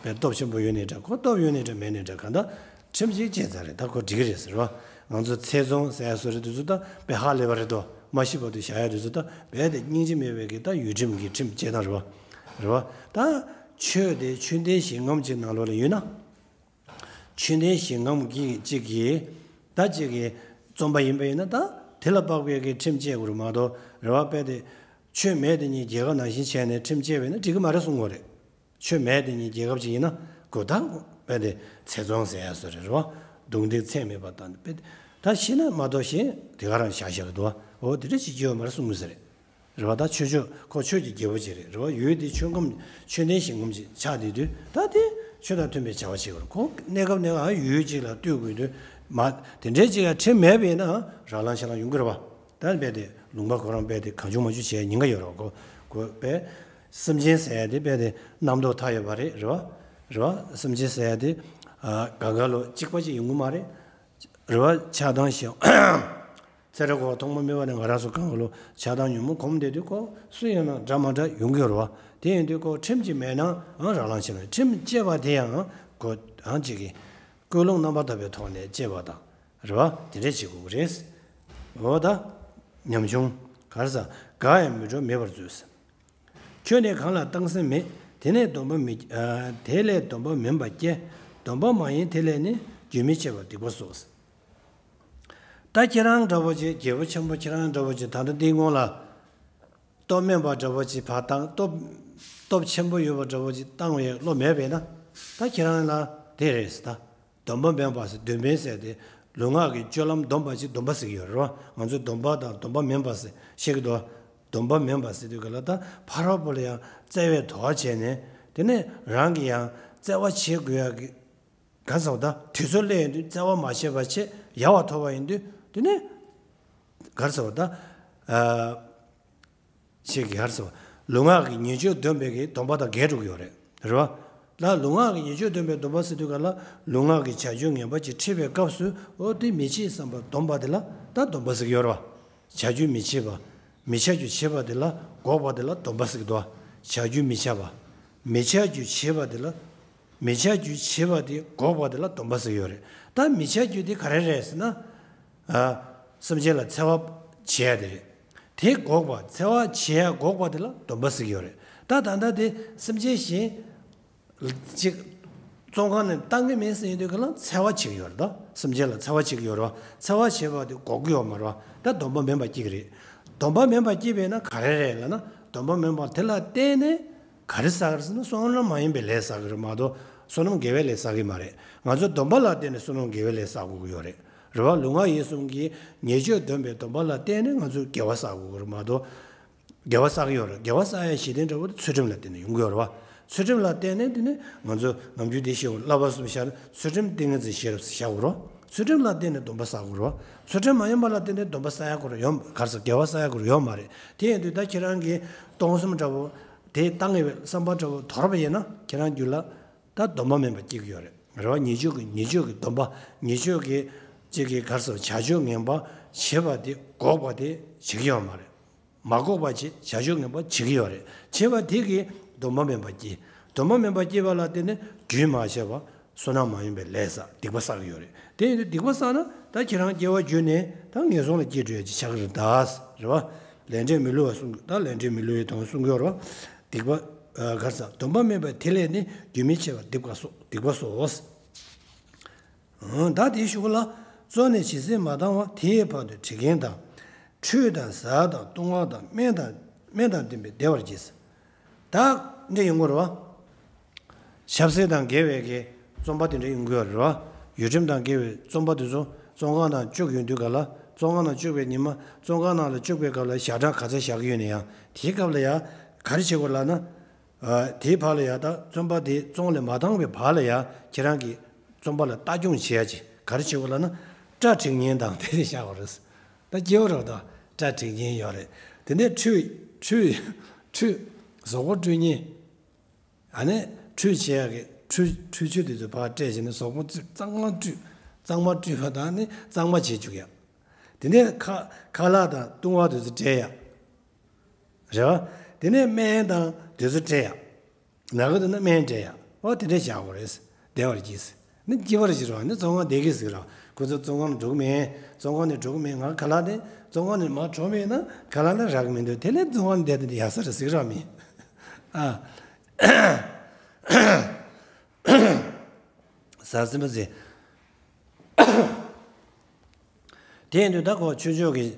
བ། དཔེ་སྟོབས་ཆེན་པོ་ཡོད་ནའི་འདྲ། ཁོ་སྟོབས་ཡོད་ནའི་འདྲ་མེད་ནའི་འདྲ། གང་ལྟར་ཁྲིམས་གཅིག་བཅད་ཚར་རེད། ད་ཁོ་འགྲིག་གི་རེད། རེད་བ། ང་ཚོ་ཚེ་བཙོན་ཟེར་ཡག་བཟོ་རེད། དེ་ཚོ་ད་དཔེ་ཧ་ལས་པ་རེད་དོ། མ་ཤི་བར་དུ་བཞག་ཡག་དེ་ཚོ་ད་རྦད་དེ་སྙིང་རྗེ་མེད་པའི་གི་ད་ཡུལ་ཁྲིམས་ཀྱི་ཁྲིམས་བཅད་སྟངས་རེད་བ། རེད་བ། ད་ཆོས་དེ་ཆོས་ལྡན་ཞིང་ངམ་གཅིག་ནང་ལོགས་ལ་ཡོད་ན། ཆོས་ལྡན་ཞིང་ངམ་གྱི་གཅིག་གིས། ད་གཅིག་གིས་བཙོན་པ་ཡིན་པ་ཡིན་ན་ད་དེ་ལ་དཔག་པའི་གི་ཁྲིམས་བཅད་དགོས་རེད་མ་གཏོགས། རེད་བ། དཔེ་དེ་ཆོས་མེད་དེ་ཉིད་རྒྱལ་ཁབ་ནང་བཞིན་བྱས་ནས་ཁྲིམས་བཅད་པ་ཡིན་ན་འགྲིག་གི་མ་རེད་གསུང་གི་རེད། ཆོས་མེད་དེ་ཉིད་རྒྱལ་ཁབ་ཅིག་ཡིན་ན་གོ་ད་དཔེ་དེ་ཚེ་བཙོན་ཟེར་ཡག་བཟོ་རེད། རེད་བ། རྡུང་རྡེག་ཚད་མེད་པ་དང་དཔེ་ད་ཤི་ན་མ་གཏོགས་ཤེས་དེ་ག་རང་བཞག་བཞག་གི་འདུག་བ། འོ་དེ་འདྲ་བྱེད་རྒྱུ་ཡོད་མ་རེད་གསུང་གི་ཟེར་རེད། རེད་བ། ད་ཆོས་ཕྱོགས་ཁོ་ཆོས་ཀྱི་རྒྱལ་པོ་ཅིག་རེད། རེད་བ། ཡུལ་དེ་ཆོས་ཁམས་ཆོས་ལྡན་ཞིང་ཁམས་ཅིག་ཆགས་བསྡད་དུས། ད་དེ་ཆོས་དང་མཐུན་པའི་བྱ་བ་བྱེད་དགོས་རེད། ཁོ་གནས་སྐབས་གནས་སྐབས་ཡུལ་གཅིག་ལ་ལྟོས་དགོས་དུས། མ་དེ་འདྲའི་ཅིག་ལ་ཁྲིམས་མེད་པ་ཡིན་ན་རག་ལམ་ཆ་ལམ་ཡོང་གི་རེད་བ། ད་རྦད་དེ་ལུང་པ་ཁོ་རང་རྦད་དེ་གང་བྱུང་མང་བྱུང་བྱས་ཉེན་ཁ་ཡོད་རེད་བ། ཁོ་ཁོ་དཔེ་སེམས་ཅན་ཟེར་ཡག་དེ་རྦད་དེ་རྣམ་རྟོག་མཐའ་ཡས་པ་རེད། རེད་བ། རེད་བ། སེམས་ཅན་ཟེར་ཡག་དེ་ཨ་གང་ག་ལོ་གཅིག་པ་ཅིག་ཡོང་གི་མ་རེད། རེད་བ། ཆགས་སྡང་ཞེ། ཚེ་རབས་འཁོར་བ་ཐོག་མ་མེད་པ་ནས་ང་རང་ཚོ་གང་ག་ལོ་ཆགས་སྡང་ཉོན་མོངས་གོམས་བསྡད་དུས་ཁོ་སུ་ཡིན་ན་འདྲ་མ་འདྲ་ཡོང་གི་ཡོད་རེད་བ། དེ་ཡིན་དུས་ཁོ་ཁྲིམས་ཅིག་མེད་ན་ཨང་རག་ལམ་ཆེ་ན། ཁྲིམས་བཅད་པ་དེ་ཡང་ཁོ་ཨང་གཅིག་གིས་ཀུན་སློང་རྣམ་པར་དག་པའི་ཐོག་ནས་བཅད་པ་དང་། རེད་བ། དེ་འདྲས་བྱེད་དགོས་ཀྱི་རེད། འོ་ད་ཉམ་ཆུང་ག་རེ་ཟ། འགའ་ཡང་མི་འགྲོ་མེད་པར་མཛོད། ཁྱོད་ནི་གང་ལ་སྡང་སེམས་མེད། དེ་ནས་སྡོམ་པ་མི། ཨ། དེ་ལས་སྡོམ་པ་མིན་པ་སྐྱེ། སྡོམ་པ་མ་ཡིན་དེ་ལས་ནི། རྒྱུན་མི་འཆད་པར་སྡིག་པ་སོགས། ད་ཁྱེད་རང་འདྲ་པོ་ཅིག་རྒྱལ་པོ་ཆེན་པོ་ཁྱེད་རང་འདྲ་པོ་ཅིག་ད་ལྟ་འདིའི་སྔོན་ལ་སྟོབས་དམན་པ་འདྲ་པོ་ཅིག་ཕར་བཏང་། སྟོབས་སྟོབས་ཆེན་པོ་ཡོད་པ་འདྲ་པོ་ཅིག་བཏང་བའི་བློ་མེད་པས་ན། ད་ཁྱེད་རང་ལ་དེ་རེད་ད། སྡོམ་པ་མིན་པ་ཟེར། སྡོམ་པ་ཟེར་དེ་ལུས་ངག་གི་སྤྱོད་ལམ་སྡོམ་པ་ཅིག་སྡོམ་པ་ཟེར་གྱི་ཡོད་རེད་བ། ང་ཚོས་སྡོམ་པ་དང་སྡོམ་པ་མིན་པ་ཟེར་བཤད་ཀྱི་འདུག་སྡོམ་པ་མིན་པ་ཟེར་དུས་ག་ལ་ད་ཕ་རོལ་པོ་ལ་ཡང་བརྩེ་བས་དོ་བ་བྱས་ནས། དེ་ནས་རང་གིས་ཡང་བརྩེ་བ་བྱེད་དགོས་ཡག་གི་ག་རེ་ཟེར་བ། ད་དུས་ཚོད་སླེབས་ཡོང་དུས་བརྩེ་བ་མ་བྱས་པ་བྱས་ཡལ་བ་ཐོབ་པ་ཡིན་དུས། དེ་ནས་ག་རེ་ཟེར་བ། ད་ཨ། ཅིག་གི་ག་རེ་ཟེར་བ། ལུས་ངག་གི་ཉེས་སྤྱོད་སྡོམ་པའི་གི་སྡོམ་པ་དང་འགལ་འགྲོ་གི་ཡོད་རེད། རེད་བ། ལ་ལུས་ངག་གི་ཉེས་སྤྱོད་སྡོམ་པའི་སྡོམ་པ་ཟེར་དུས་ག་ལ་ལུས་ངག་གི་བྱ་སྤྱོད་ངན་པ་ཅིག་འཁྲིད་པའི་སྐབས་སུ། འོ་དེ་མི་བྱེད་བསམ་པ་སྡོམ་པ་དེ་ལ་ད་སྡོམ་པ་ཟེར་གྱི་ཡོད་རེད་བ། བྱ་སྤྱོད་མི་བྱེད་པ། མི་བྱ་རྒྱུ་བྱེད་པ་དེ་ལ་འགོག་པ་དེ་ལ་སྡོམ་པ་ཟེར་གྱི་འདུག་བ། བྱ་རྒྱུ་མི་བྱ་བ། མི་བྱ་རྒྱུ་བྱེད་པ་དེ་ལ། མི་བྱ་རྒྱུ་བྱེད་པ་དེ་འགོག་པ་དེ་ལ་སྡོམ་པ་ཟེར་གྱི་ཡོད་རེད། ད་མི་བྱ་རྒྱུ་དེ་ག་རེ་རེད་ཟེར་ན། ཨ། སེམས་ཅན་ལ་འཚེ་བ་བྱེད་ཡ་དེ་རེད། དེ་འགོག་པ། འཚེ་བ་བྱེད་ཡ་འགོག་པ་དེ་ལ་སྡོམ་པ་ཟེར་གྱི་ཡོད་རེད། ད་ད་ལྟ་དེ་སེམས་ཅན་གཞན་ཅིག་བཙོན་ཁང་ནས་བཏང་གི་མིན་ཟེར་ཡོང་དུས་ག་ལ་འཚེ་བ་བྱེད་ཀྱི་ཡོད་རེད། ད་སེམས་ཅན་ལ་འཚེ་བ་བྱེད་ཀྱི་ཡོད་རེད་བ། འཚེ་བ་བྱེད་པ་དེ་འགོག་གི་ཡོད་མ་རེད་བ། ད་སྡོམ་པ་མིན་པ་སྐྱེ་གི་རེད། སྡོམ་པ་མིན་པ་སྐྱེས་པས་ན་ག་རེ་རེད་ལབ་ན། སྡོམ་པ་མིན་པ་དེ་ལ་བརྟེན་ནས་ག་རེ་བསགས་རེད་ཟེར་ན། བསོད་ནམས་མ་ཡིན་པའི་ལས་བསགས་ཀྱི་རེད་མ་གཏོགས་བསོད་ནམས་དགེ་བའི་ལས་བསགས་ཀྱི་མ་རེད། ང་ཚོ་སྡོམ་པ་ལ་བརྟེན་ནས་བསོད་ནམས་དགེ་བའི་ལས་བསགས་དགོས་ཀྱི་ཡོད་རེད། རེད་བ། ལུས་ངག་ཡིད་གསུམ་གྱི་ཉེས་སྤྱོད་སྡོམ་པའི་སྡོམ་པ་ལ་བརྟེན་ནས་ང་ཚོས་དགེ་བ་བསགས་དགོས་ཀྱི་རེད་མ་གཏོགས། དགེ་བ་བསགས་ཀྱི་ཡོད་རེད། དགེ་བ་བསགས་ཡ་གཞི་རྟེན་འདྲ་བོ་དེ་ཚུལ་ཁྲིམས་ལ་བརྟེན་ནས་ཡོང་གི་ཡོད་རེད་བ། ཚུལ་ཁྲིམས་ལ་བརྟེན་ནས། དེ་ནས་ང་ཚོ་ནམ་རྒྱུན་དེ་བཤད་དགོས། བསླབ་པ་གསུམ་བཤད་ན་ཚུལ་ཁྲིམས་ཏིང་ངེ་འཛིན་ཤེས་རབ་ཟེར་བཤད་དགོས་རེད་བ། ཚུལ་ཁྲིམས་ལ་བརྟེན་ནས་སྡོམ་པ་བསགས་དགོས་རེད་བ། ཚུལ་ཁྲིམས་མ་ཡིན་པ་ལ་བརྟེན་ནས་སྡོམ་པ་བསགས་ཡ་དགོས་རེད་ཡོད། ག་རེ་ཟེར། དགེ་བ་བསགས་ཡ་དགོས་རེད་ཡོད་མ་རེད། དེ་ཡིན་དུས་ད་ཁྱེད་རང་གིས་སྟོང་གསུམ་འདྲ་བོ་དེ་བཏང་ངེས་པའི་བསམ་པ་འདྲ་བོ་དོར་བ་ཡིན་ན། ཁྱེད་རང་རྒྱུད་ལ་ད་སྡོམ་པ་མིན་པ་སྐྱེ་གི་ཡོད་རེད། རེད་བ། ཉེས་སྤྱོད་ཀྱི་ཉེས་སྤྱོད་ཀྱི་སྡོམ་པ། ཉེས་སྤྱོད་ཀྱི་ཅིག་གི་ག་རེ་ཟེར། བྱ་སྤྱོད་ངན་པ་བྱེད་པ་དེ་འགོག་པ་དེ་བྱེད་ཀྱི་ཡོད་མ་རེད། མ་འགོག་པ་བྱེད། བྱ་སྤྱོད་ངན་པ་བྱེད་ཀྱི་ཡོད་རེད། བྱེད་པ་དེ་གིས་སྡོམ་པ་མིན་པ་སྐྱེ། སྡོམ་པ་མིན་པ་སྐྱེས་པ་ལ་བརྟེན་ནས་རྒྱུན་མ་ཆད་པ་བསོད་ནམས་མ་ཡིན་པའི་ལས་བསགས། སྡིག་པ་བསགས་ཀྱི་ཡོད་རེད། དེ་ཡིན་དུས་སྡིག་པ་བསགས་ན་ད་ཁྱེད་རང་སྐྱེ་བ་བརྒྱུད་ནས་ད་ངན་སོང་ལ་སྐྱེ་འགྲོ་ཡ་ཅིག་ཆགས་ཀྱི་རེད་ད། རེད་བ། ལས་འབྲས་མི་བསླུ་བ་གསུང་གི། ད་ལས་འབྲས་མི་བསླུ་བའི་དོན་གསུང་གི་ཡོད་རེད་བ། སྡིག་པ། ཨ། ག་རེ་ཟེར། སྡོམ་པ་མིན་པ་དེ་ལས་ནི། རྒྱུན་མི་འཆད་པར་སྡིག་པ་སོགས། སྡིག་པ་སོགས། ཨང་། ད་དེའི་གཞུག་ལ། བཙོན་ནས་ཇི་སྲིད་མ་བཏང་བ་དེའི་བར་དུ་བྲི་མཁན་དང་། ཁྲུས་དང་གཟའ་དང་བཏུང་བ་དང་སྨན་དང་སྨན་དང་ལྡན་པས་བདེ་བར་གྱིས། ད་འདི་ཡོང་གི་རེད་བ། ཆབ་སྲིད་དང་འགལ་བའི་གི་བཙོན་པ་དེ་འདྲ་ཡོང་གི་ཡོད་རེད་བ། ཡུལ་ཁྲིམས་དང་འགལ་བའི་བཙོན་པ་དེ་ཚོ་བཙོན་ཁང་ནང་བཅུག་ཡོང་དུས་ག་ལ། བཙོན་ཁང་ནང་བཅུག་པའི་ཉི་མ། བཙོན་ཁང་ནང་ལ་བཅུག་པའི་སྐབས་ལ་ཞག་གྲངས་ག་ཚོད་བཞག་གི་ཡོད་ན་ཡང་། དེའི་སྐབས་ལ་ཡང་ག་རེ་བྱེད་དགོས་ལབ་ན། ཨ། དེའི་བར་ལ་ཡང་། ད་བཙོན་པ་དེ་བཙོན་ལས་མ་བཏང་བའི་བར་ལ་ཡང་ཁྱེད་རང་གིས་བཙོན་པ་ལ་ལྟ་སྐྱོང་བྱེད་ཡ་ཅིག་ག་རེ་བྱེད་དགོས་ལབ་ན། སྐྲ་བྲེག་མཁན་དང་དེ་དེ་བཞག་དགོས་རེད། ད་སྐྱེ་བོ་རེད་ད། སྐྲ་བྲེག་མཁན་ཡོད་རེད། དེ་ནས་ཁྲུས། ཁྲུས། ཁྲུས། གཟུགས་པོ་བཀྲུ་མཁན། ཨ་ནི་ཁྲུས་བྱེད་ཡག་གི་ཁྲུས། ཁྲུས་ཆུ་དེ་ཚོ་ཕར་སྤྲད་བྱས་ནས་གཟུགས་པོ་གཙང་མ་བཀྲུས། གཙང་མ་བཀྲུས་པ་དང་ནི་གཙང་མ་བྱེད་བཅུག་ཡག་དེ་ནས་ཁ། ཁ་ལག་དང་བཏུང་བ་དེ་ཚོ་སྤྲད་ཡག་རེད་བ། དེ་ནས་སྨན་དང་དེ་ཚོ་སྤྲད་ཡག་ནག་པོ་འདུག་ན་སྨན་སྤྲད་ཡག་འོ་དེ་འདྲས་བཞག་དགོས་རེད། བདེ་བར་གྱིས། ནི་སྐྱིད་པར་གྱིས་རོགས། ནི་བཙོན་ཁང་བསྡད་ཀྱི་ཟིག་རོགས། ཁོ་ཚོ་བཙོན་ཁང་ནས་འགྲོ་གི་མེད། བཙོན་ཁང་ནས་འགྲོ་གི་མེད། ང་ཁ་ལག་དེ་བཙོན་ཁང་ནས་མར་གྲོལ་མེད་ན་ཁ་ལག་ལ་རག་གི་མི་འདུག་དེ་ལས་བཙོན་ཁང་ནས་བསྡད་དེ་ཡག་ས་རེད་ཟིག་རོགས་མི། ཨ། ཟ་ཟིན་པ་ཟེར། དེ་ཡིན་དུས་ད་ཁོ་ཆོས་ཕྱོགས་ཀྱི་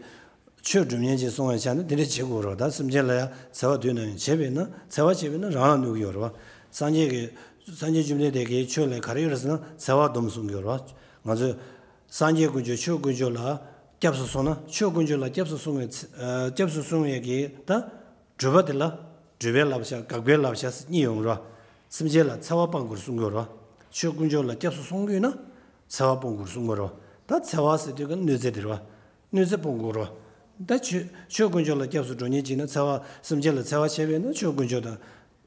ཆོས་སྒྲུབ་མཁན་ཅིག་སོང་བའི་ཆ་ནས་དེ་འདྲ་བྱེད་དགོས་རོགས། ད་སེམས་ཅན་ལ་ཡང་འཚེ་བ་དུས་ནམ་ཡང་བྱས་པས་ན། འཚེ་བ་བྱས་པས་ན་རང་ལ་གནོད་ཀྱི་ཡོད་རེད་བ། སངས་རྒྱས་ཀྱི། སངས་རྒྱས་བཅོམ་ལྡན་འདས་ཀྱིས་ཆོས་ལ་ག་རེ་ཡོད་རེད་ཟེར་ན་འཚེ་བ་སྡོམ་གསུང་གི་ཡོད་རེད་བ། ང་ཚོས་སངས་རྒྱས་དཀོན་མཆོག་ཆོས་དཀོན་མཆོག་ལ་སྐྱབས་སུ་སོང་ན། ཆོས་དཀོན་མཆོག་ལ་སྐྱབས་སུ་སོང་བའི་ཚེ། ཨ། སྐྱབས་སུ་སོང་བའི་གི་ད། སྒྲུབ་པ་དེ་ལ་སྒྲུབ་པའི་བསླབ་བྱ། དགག་པའི་བསླབ་བྱ་ཟེར་གཉིས་ཡོང་རོ། སེམས་ཅན་ལ་འཚེ་བ་སྤང་དགོས་གསུང་གི་ཡོད་རོ། ཆོས་དཀོན་མཆོག་ལ་སྐྱབས་སུ་སོང་དགོས་ན་འཚེ་བ་སྤང་དགོས་གསུང་གི་རོ། ད་འཚེ་བ་ཟེར་དུས་ཀ་གནོད་འཚེ་དེ་རོ། གནོད་འཚེ་སྤང་དགོས་རོ། ད་ཆོས། ཆོས་དཀོན་མཆོག་ལ་སྐྱབས་སུ་འགྲོ་མཁན་ཅིག་ན་འཚེ་བ། སེམས་ཅན་ལ་འཚེ་བ་བྱས་པས་ན་ཆོས་དཀོན་མཆོག་དང་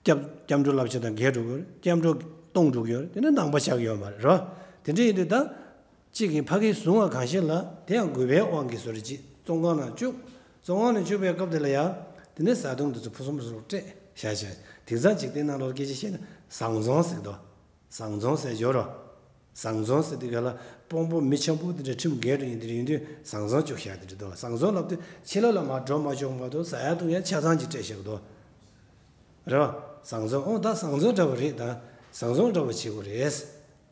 སྐྱབས། སྐྱབས་འགྲོའི་བསླབ་བྱ་དང་འགལ་འགྲོ་གི་ཡོད་རེད། སྐྱབས་འགྲོ་སྟོང་འགྲོ་གི་ཡོད་རེད། དེ་ནི་ནང་པ་ཆགས་ཀྱི་ཡོད་མ་རེད་རོ། དེ་འདྲ་ཡིན་དུས་ད། གཅིག་གིས་ཕ་གིར་བཟུང་བ་གང་ཞིག་ལ། དེ་ཡང་རྒུད་པའི་དབང་གིས་སུ་རེ་གཅིག་བཙོན་ཁང་ནང་བཅུག་བཙོན་ཁང་ནང་བཅུག་པའི་སྐབས་དེ་ལ་ཡང་། དེ་ནས་བཟའ་བཏུང་འདི་ཚོ་ཕུན་སུམ་ཚོགས་སྤྲད་བཞག་བྱས། དེང་སང་འཇིག་རྟེན་ནང་ལོགས་སྐད་ཆ་བཤད་ན་བཟང་བཙོན་ཟེར་གི་འདུག་བཟང་བཙོན་ཟེར་ཡོད་རོ། བཟང་བཙོན་ཟེར་དུས་ག་ལ་དཔོན་པོ་མི་འཆམ་པོ་དེ་འདྲ་ཁྲིམས་འགལ་འགྲོ་མཁན་དེ་འདྲ་ཡིན་དུས་བཟང་བཙོན་བཅུག་བཞག་དེ་འདྲ་འདུག་བཟང་བཙོན་ལབ་དུས་ཕྱི་ལོགས་ལ་མར་འགྲོ་མ་ཆོག་མ་གཏོགས་བཟའ་ཡག་བཏུང་ཡག་ཆ་ཚང་ཅིག་སྤྲད་བཞག་གི་འདུག་རེད་བ། བཟང་བཙོན། ཨོ་ད་བཟང་བཙོན་འདྲ་བོ་རེད་ད། བཟང་བཙོན་འདྲ་བོ་བྱེད་དགོས་རེད།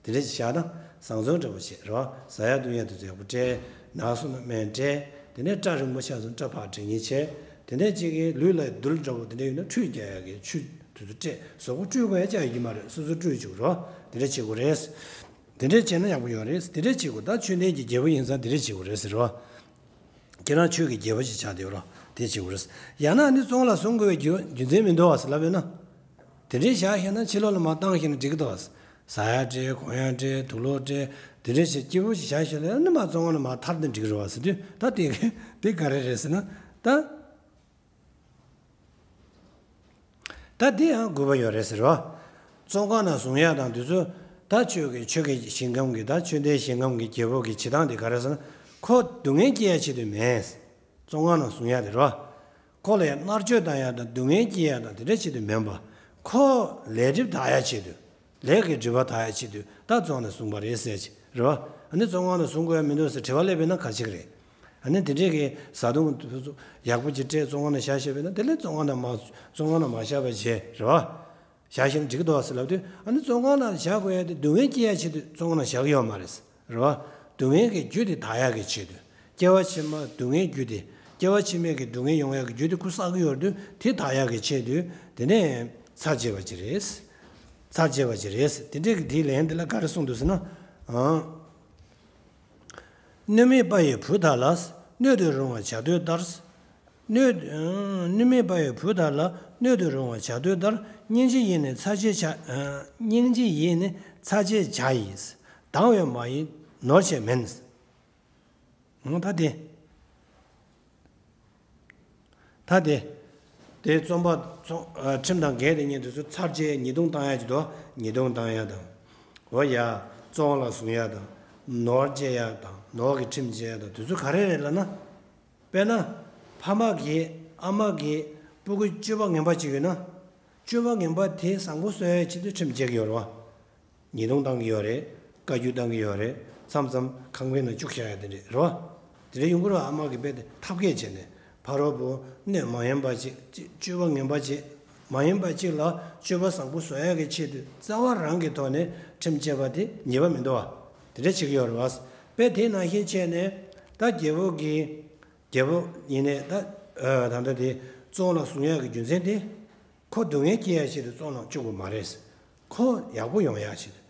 དེ་འདྲ་ཅིག་བཞག་ན་བཟང་བཙོན་འདྲ་བོ་བྱེད་རོགས། ཟ་ཡག་འཐུང་ཡག་དེ་ཚོ་ཡག་པོ་སྤྲད། ནག་སོང་ན་སྨན་སྤྲད། དེ་ནས་སྐྲ་རིང་པོ་ཆགས་སོང་ན་སྐྲ་ཕར་འབྲི་ཉེན་བྱས། དེ་ནས་གཅིག་གིས་ལུས་ལ་རྡུལ་འདྲ་བོ་དེ་འདྲ་ཡོད་ན་ཁྲུས་རྒྱག་ཡག་གི་ཆུ་དེ་ཚོ་སྤྲད། གཟུགས་པོ་བཀྲུ་དགོས་ཡག་ཅང་ཡོད་ཀྱི་མ་རེད། སོ་སོ་བཀྲུས་བཅུག་རོགས། དེ་འདྲ་བྱེད་དགོས་རེད། དེ་འདྲ་བྱས་ན་ཡག་པོ་ཡོད་རེད། དེ་འདྲ་བྱེད་དགོས། ད་ཆོས་ལྡན་གྱི་རྒྱལ་པོ་ཡིན་ཙང་དེ་འདྲ་བྱེད་དགོས་རེད་ཟེར་རོགས། ཁྱེད་རང་ཆོས་ཀྱི་རྒྱལ་པོ་ཞིག་ཆགས་བསྡད་ཡོད་རོགས། དེ་བྱེད་དགོས་རེད། ཡང་ན་ནི་བཙོན་ལ་བཟུང་དགོས་པའི་རྒྱུ་རྒྱུ་མཚན་མི་འདུག་བ་ཟེར་ལབ་ཡོད་ན། དེ་འདྲའི་བཞག་ཤེས་ན་ཕྱི་ལོགས་ལ་མར་བཏང་ཤེས་ན་འགྲིག་གི་འདུག་བ། ཟ་ཡག་སྤྲད། གོན་ཡག་སྤྲད། དུག་ལོག་སྤྲད། དེ་འདྲའི་ཞིག་སྐྱིད་པོ་ཞིག་བཞག་ཤེས་ན་ནི་མར་བཙོན་ཁང་ནས་མར་ཐར་ན་འགྲིག་གི་རེད་བ་ཟེར་དུས། ད་དེ་དེ་ག་རེ་རེད་ཟེར་ན། ད། ད་འདི་ཡང་དགོས་པ་ཡོད་རེད་ཟེར་རོ། བཙོན་ཁང་ནང་བཟུང་ཡག་དང་འདི་ཚོ། ད་ཆོས་ཀྱི་ཆོས་ཀྱི་ཞིང་ཁམས་ཀྱི། ད་ཆོས་ལྡན་ཞིང་ཁམས་ཀྱི་རྒྱལ་པོ་གི་བྱེད་སྟངས་དེ་ག་རེ་ཟེར་ན། ཁོ་སྡུག་བསྔལ་སྐྱེ་ཡག་ཆེད་དུ་མེད། བཙོན་ཁང་ནང་བཟུང་ཡག་དེ་རོ། ཁོ་ལ་ཡང་མནར་གཅོད་བཏང་ཡག་དང་སྡུག་བསྔལ་སྐྱེ་ཡག་དང་དེ་འདྲ་ཆེད་དུ་མིན་པ། ཁོ་ལས་སྒྲིབ་དག་ཡག་ཆེད་དུ། ལས་ཀྱི་སྒྲིབ་པ་དག་ཡག་ཆེད་དུ་ད་བཙོན་ནང་བཟུང་བ་རེད་ཟེར་གྱི་རེད་བ། ཨ་ནི་བཙོན་ཁང་ནང་བཟུང་དགོས་ཡག་མི་འདུག་ཟེར་དྲི་བ་སླེབས་པས་ན་ག་རེ་བྱེད་ཀྱི་རེད། ཨ་ནི་དེ་འདྲས་ཀྱི་བཟའ་བཏུང་ཡག་པོ་ཅིག་སྤྲད་བཙོན་ཁང་ནང་བཞག་ཤེས་པས་ན། དེ་ལས་བཙོན་ཁང་ནང་མ། བཙོན་ཁང་ནང་མ་བཞག་པ་བྱས་རེད་བ། བཞག་ཤེས་ན་འགྲིག་གི་འདུག་བ་ཟེར་ལབ་དུས། ཨ་ནི་བཙོན་ཁང་ནང་བཞག་དགོས་ཡག་དེ་སྡུག་བསྔལ་སྐྱེ་ཡག་ཆེད་དུ་བཙོན་ཁང་ནང་བཞག་གི་ཡོད་མ་རེད། རེད་བ། སྡུག་བསྔལ་གྱི་རྒྱུ་དེ་དག་ཡག་གི་ཆེད་དུ། སྐྱེ་བ་ཕྱི་མ་སྡུག་བསྔལ་རྒྱུ་དེ། སྐྱེ་བ་ཕྱི་མའི་གི་སྡུག་བསྔལ་ཡོང་ཡག་གི་རྒྱུ་དེ་ཁོ་བསགས་ཀྱི་ཡོད་དུས། དེ་དག་ཡག་གི་ཆེད་དུ། དེ་ནས་ཚར་བཅད་པ་ཅིག་རེད། ཚར་བཅད་པ་ཅིག་རེད། དེ་འདྲས་ཀྱི་དེའི་ལན་དེ་ལ་ག་རེ་གསུངས་འདུག་ཟེར་ན། ཨང་། སྣོད་མེད་པ་ཡི་བུ་དག་ལ། སྣོད་དུ་རུང་བར་བྱ་འདོད་ལྟར། སྣོད། སྣོད་མེད་པ་ཡི་བུ་དག་ལ། སྣོད་དུ་རུང་བར་བྱ་འདོད་ལྟར། སྙིང་རྗེ་ཡིས་ནི་ཚར་བཅད་བྱ། སྙིང་རྗེ་ཡིས་ནི་ཚར་བཅད་བྱ་ཡིས། སྡང་བས་མ་ཡིན་ནོར་བཅས་མིན། ཨང་། ད་དེ། ད་དེ། དེ་བཙོན་པ་བཙོན། ཨ། ཁྲིམས་དང་འགལ་ཏེ་ཉེས་དེ་ཚོ་ཚར་བཅད། ཉེས་རྡུང་བཏང་ཡག་ཅིག་འདུག་ཉེས་རྡུང་བཏང་ཡག་དང་། འོ་ཡ། བཙོན་ལ་བཟུང་ཡག་དང་། ནོར་བཅད་ཡག་དང་། ནོར་གྱི་ཁྲིམས་བཅད་ཡག་དང་། དེ་ཚོ་ག་རེ་རེད་ལབ་ན། དཔེར་ན། ཕ་མ་གིས། ཨ་མ་གིས་སྤུ་གུ་སྤྱོད་པ་ངན་པ་ཅིག་ཡོད་ན། སྤྱོད་པ་ངན་པ་དེ་བཟང་པོ་བཟོ་ཡག་ཆེད་དུ་ཁྲིམས་བཅད་ཀྱི་ཡོད་རེད་བ། ཉེས་རྡུང་བཏང་གི་ཡོད་རེད། བཀའ་བཀྱོན་བཏང་གི་ཡོད་རེད། མཚམས་མཚམས་ཁང་པའི་ནང་བཅུག་བཞག་ཡག་དེ་འདྲས་རེད་བ། དེ་འདྲས་ཡོང་གི་རེད་བ། ཨ་མ་གིས་རྦད་དེ་ཐབས་མཁས་བྱས་ནས་ཕ་རོལ་པོ་སྣོད་མ་ཡིན་པ་ཅིག་ཅིག་སྤྱོད་པ་ངན་པ་ཅིག་མ་ཡིན་པ་ཅིག་ལ་སྤྱོད་པ་བཟང་པོ་བཟོ་ཡག་གི་ཆེད་དུ་རྩ་བ་རང་གི་ཐོག་ནས་ཁྲིམས་བཅད་པ་དེ་ཉེས་པ་མི་འདུག་བ། དེ་འདྲས་བྱེད་ཀྱི་ཡོད་རེད་བ། དཔེ་དེ་ནང་བཞིན་བྱས་ནས་ད་རྒྱལ་པོ་གིས། རྒྱལ་པོ་ཡིན་ནས་ད། ཨ། ད་ལྟ་དེ་བཙོན་ལ་བཟུང་ཡག་གི་རྒྱུ་མཚན་དེ། ཁོ་སྡུག་བསྔལ་སྐྱེ་ཡག་ཆེད་དུ་བཙོན་ལ་བཅུག་པ་མ་རེད། ཁོ་ཡག་པོ་ཡོང་ཡག་ཆེད་དུ།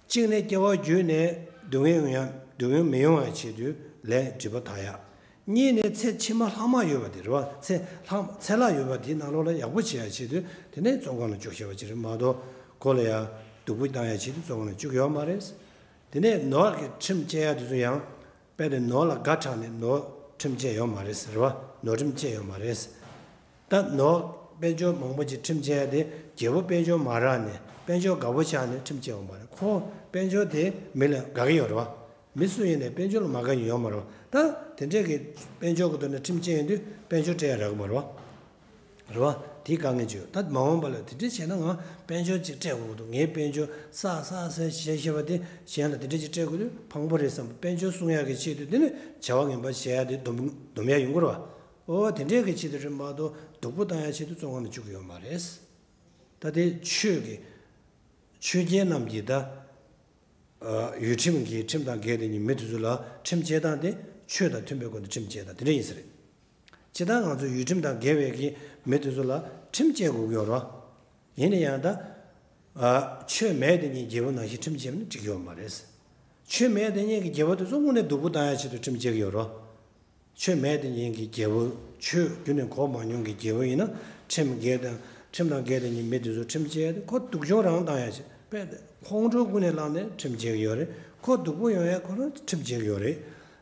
གཅིག་ནས་སྐྱེ་བ་བརྒྱུད་ནས་སྡུག་བསྔལ་ཡོང་ཡག་སྡུག་བསྔལ་མི་ཡོང་བའི་ཆེད་དུ་ལས་སྒྲིབ་པ་དག་ཡག་གཉིས་ནས་ཚེ་ཕྱི་མ་ལྷག་མ་ཡོད་པ་དེ་རེད་བ། ཚེ་ལྷག་ཚེ་ལྷག་ཡོད་པ་དེའི་ནང་ལོགས་ལ་ཡག་པོ་བྱེད་ཡག་ཆེད་དུ་དེ་ནས་བཙོན་ཁང་ལ་བཅུག་བཞག་པ་ཅིག་རེད་མ་གཏོགས། ཁོ་ལ་ཡང་སྡུག་པོ་བཏང་ཡག་ཆེད་དུ་བཙོན་ཁང་ལ་བཅུག་ཡོད་མ་རེད། དེ་ནས་ནོར་གྱི་ཁྲིམས་བཅད་ཡག་དེ་ཚོ་ཡང་། དཔེ་དེ་ནོར་ལ་དགའ་དྲགས་ནས་ནོར་ཁྲིམས་བཅད་ཡོད་མ་རེད་ཟེར་བ། ནོར་ཁྲིམས་བཅད་ཡོད་མ་རེད། ད་ནོར་དཔལ་འབྱོར་མང་པོ་ཅིག་ཁྲིམས་བཅད་དེ་རྒྱལ་པོ་དཔལ་འབྱོར་མ་རག་ནས་དཔལ་འབྱོར་དགའ་པོ་ཆགས་ནས་ཁྲིམས་བཅད་ཡོད་མ་རེད། ཁོ་དཔལ་འབྱོར་དེ་མི་ལ་དགའ་གི་ཡོད་རེད་བ། མི་སུ་ཡིན་ནས་དཔལ་འབྱོར་ལ་མ་དགའ་མཁན་ཡོད་མ་རེད་བ། ད་དེ་འདྲས་ཀྱི་དཔལ་འབྱོར་གྱི་ཐོག་ནས་ཁྲིམས་བཅད་ཡོང་དུས་དཔལ་འབྱོར་སྤྲད་ཡ་རག་གི་མ་རེད་བ། རེད་བ། དེའི་དཀའ་ངལ་ཅིག་ཡོད། ད་མ་འོངས་པ་ལ་དེ་འདྲ་བྱས་ན་ང་དཔལ་འབྱོར་ཅིག་སྤྲད་དགོས་ཀྱི་འདུག་ངའི་དཔལ་འབྱོར་བསགས་བསགས་བསགས་བྱས་བྱས་པ་དེ་གཞན་ལ་དེ་འདྲ་ཅིག་སྤྲད་དགོས་དུས་ཕངས་པོ་རེད་བསམ། དཔལ་འབྱོར་སྲུང་ཡག་གི་ཆེད་དུ་དེ་ནི་བྱ་བ་ངན་པ་བྱེད་ཡག་དེ་སྡོམ་སྡོམ་ཡག་ཡོང་གི་རེད་བ། ཨོ་དེ་འདྲས་ཀྱི་ཆེད་དུ་རེད་མ་གཏོགས་སྡུག་པོ་བཏང་ཡག་ཆེད་དུ་བཙོན་ཁང་ནང་བཅུག་གི་ཡོད་མ་རེད། ད་དེ་ཆོས་ཀྱི་ཆོས་རྒྱལ་རྣམས་ཀྱིས་ད། ཡུལ་ཁྲིམས་ཀྱིས་ཁྲིམས་དང་འགལ་དེ་ཉིད་མི་དེ་ཚོ་ལ་ཁྲིམས་བཅད་སྟངས་དེ་ཆོས་དང་མཐུན་པའི་སྒོ་ནས་ཁྲིམས་བཅད་སྟངས་དེ་འདྲ་ཡིན་ས་རེད། སྤྱིར་བཏང་ང་ཚོ་ཡུལ་ཁྲིམས་དང་འགལ་བའི་གི་མི་དེ་ཚོ་ལ་ཁྲིམས་བཅད་དགོས་ཀྱི་ཡོད་རེད། ཡིན་ན་ཡང་ད། ཆོས་མེད་དེ་ཉིད་རྒྱལ་པོ་ནང་བཞིན་ཁྲིམས་བཅད་ན་འགྲིག་གི་ཡོད་མ་རེད། ཆོས་མེད་དེ་ཉིད་ཀྱི་རྒྱལ་པོ་དེ་ཚོ་དངོས་གནས་སྡུག་པོ་བཏང་ཡག་ཆེད་དུ་ཁྲིམས་བཅད་ཀྱི་ཡོད་རེད། ཆོས་མེད་དེ་ཉིད་ཀྱི་རྒྱལ་པོ། ཆོས་རྒྱུན་ནས་གོ་མ་མྱོང་གི་རྒྱལ་པོ་ཡིན་ན་ཁྲིམས་འགལ་དང་ཁྲིམས་དང་འགལ་དེ་ཉིད་མི་དེ་ཚོ་ཁྲིམས་བཅད་དེ་ཁོ་སྡུག་སྦྱོང་རང་བཏང་ཡག་ཆེད་དཔེ་ཁོང་ཁྲོ་ཀུན་ནས་བསླངས་ནས་ཁྲིམས་བཅད་ཀྱི་ཡོད་རེད། ཁོ་སྡུག་པོ་ཡོང་ཡག་ཁོ་རང་ཁྲིམས་བཅད་ཀྱི་ཡོད་རེད།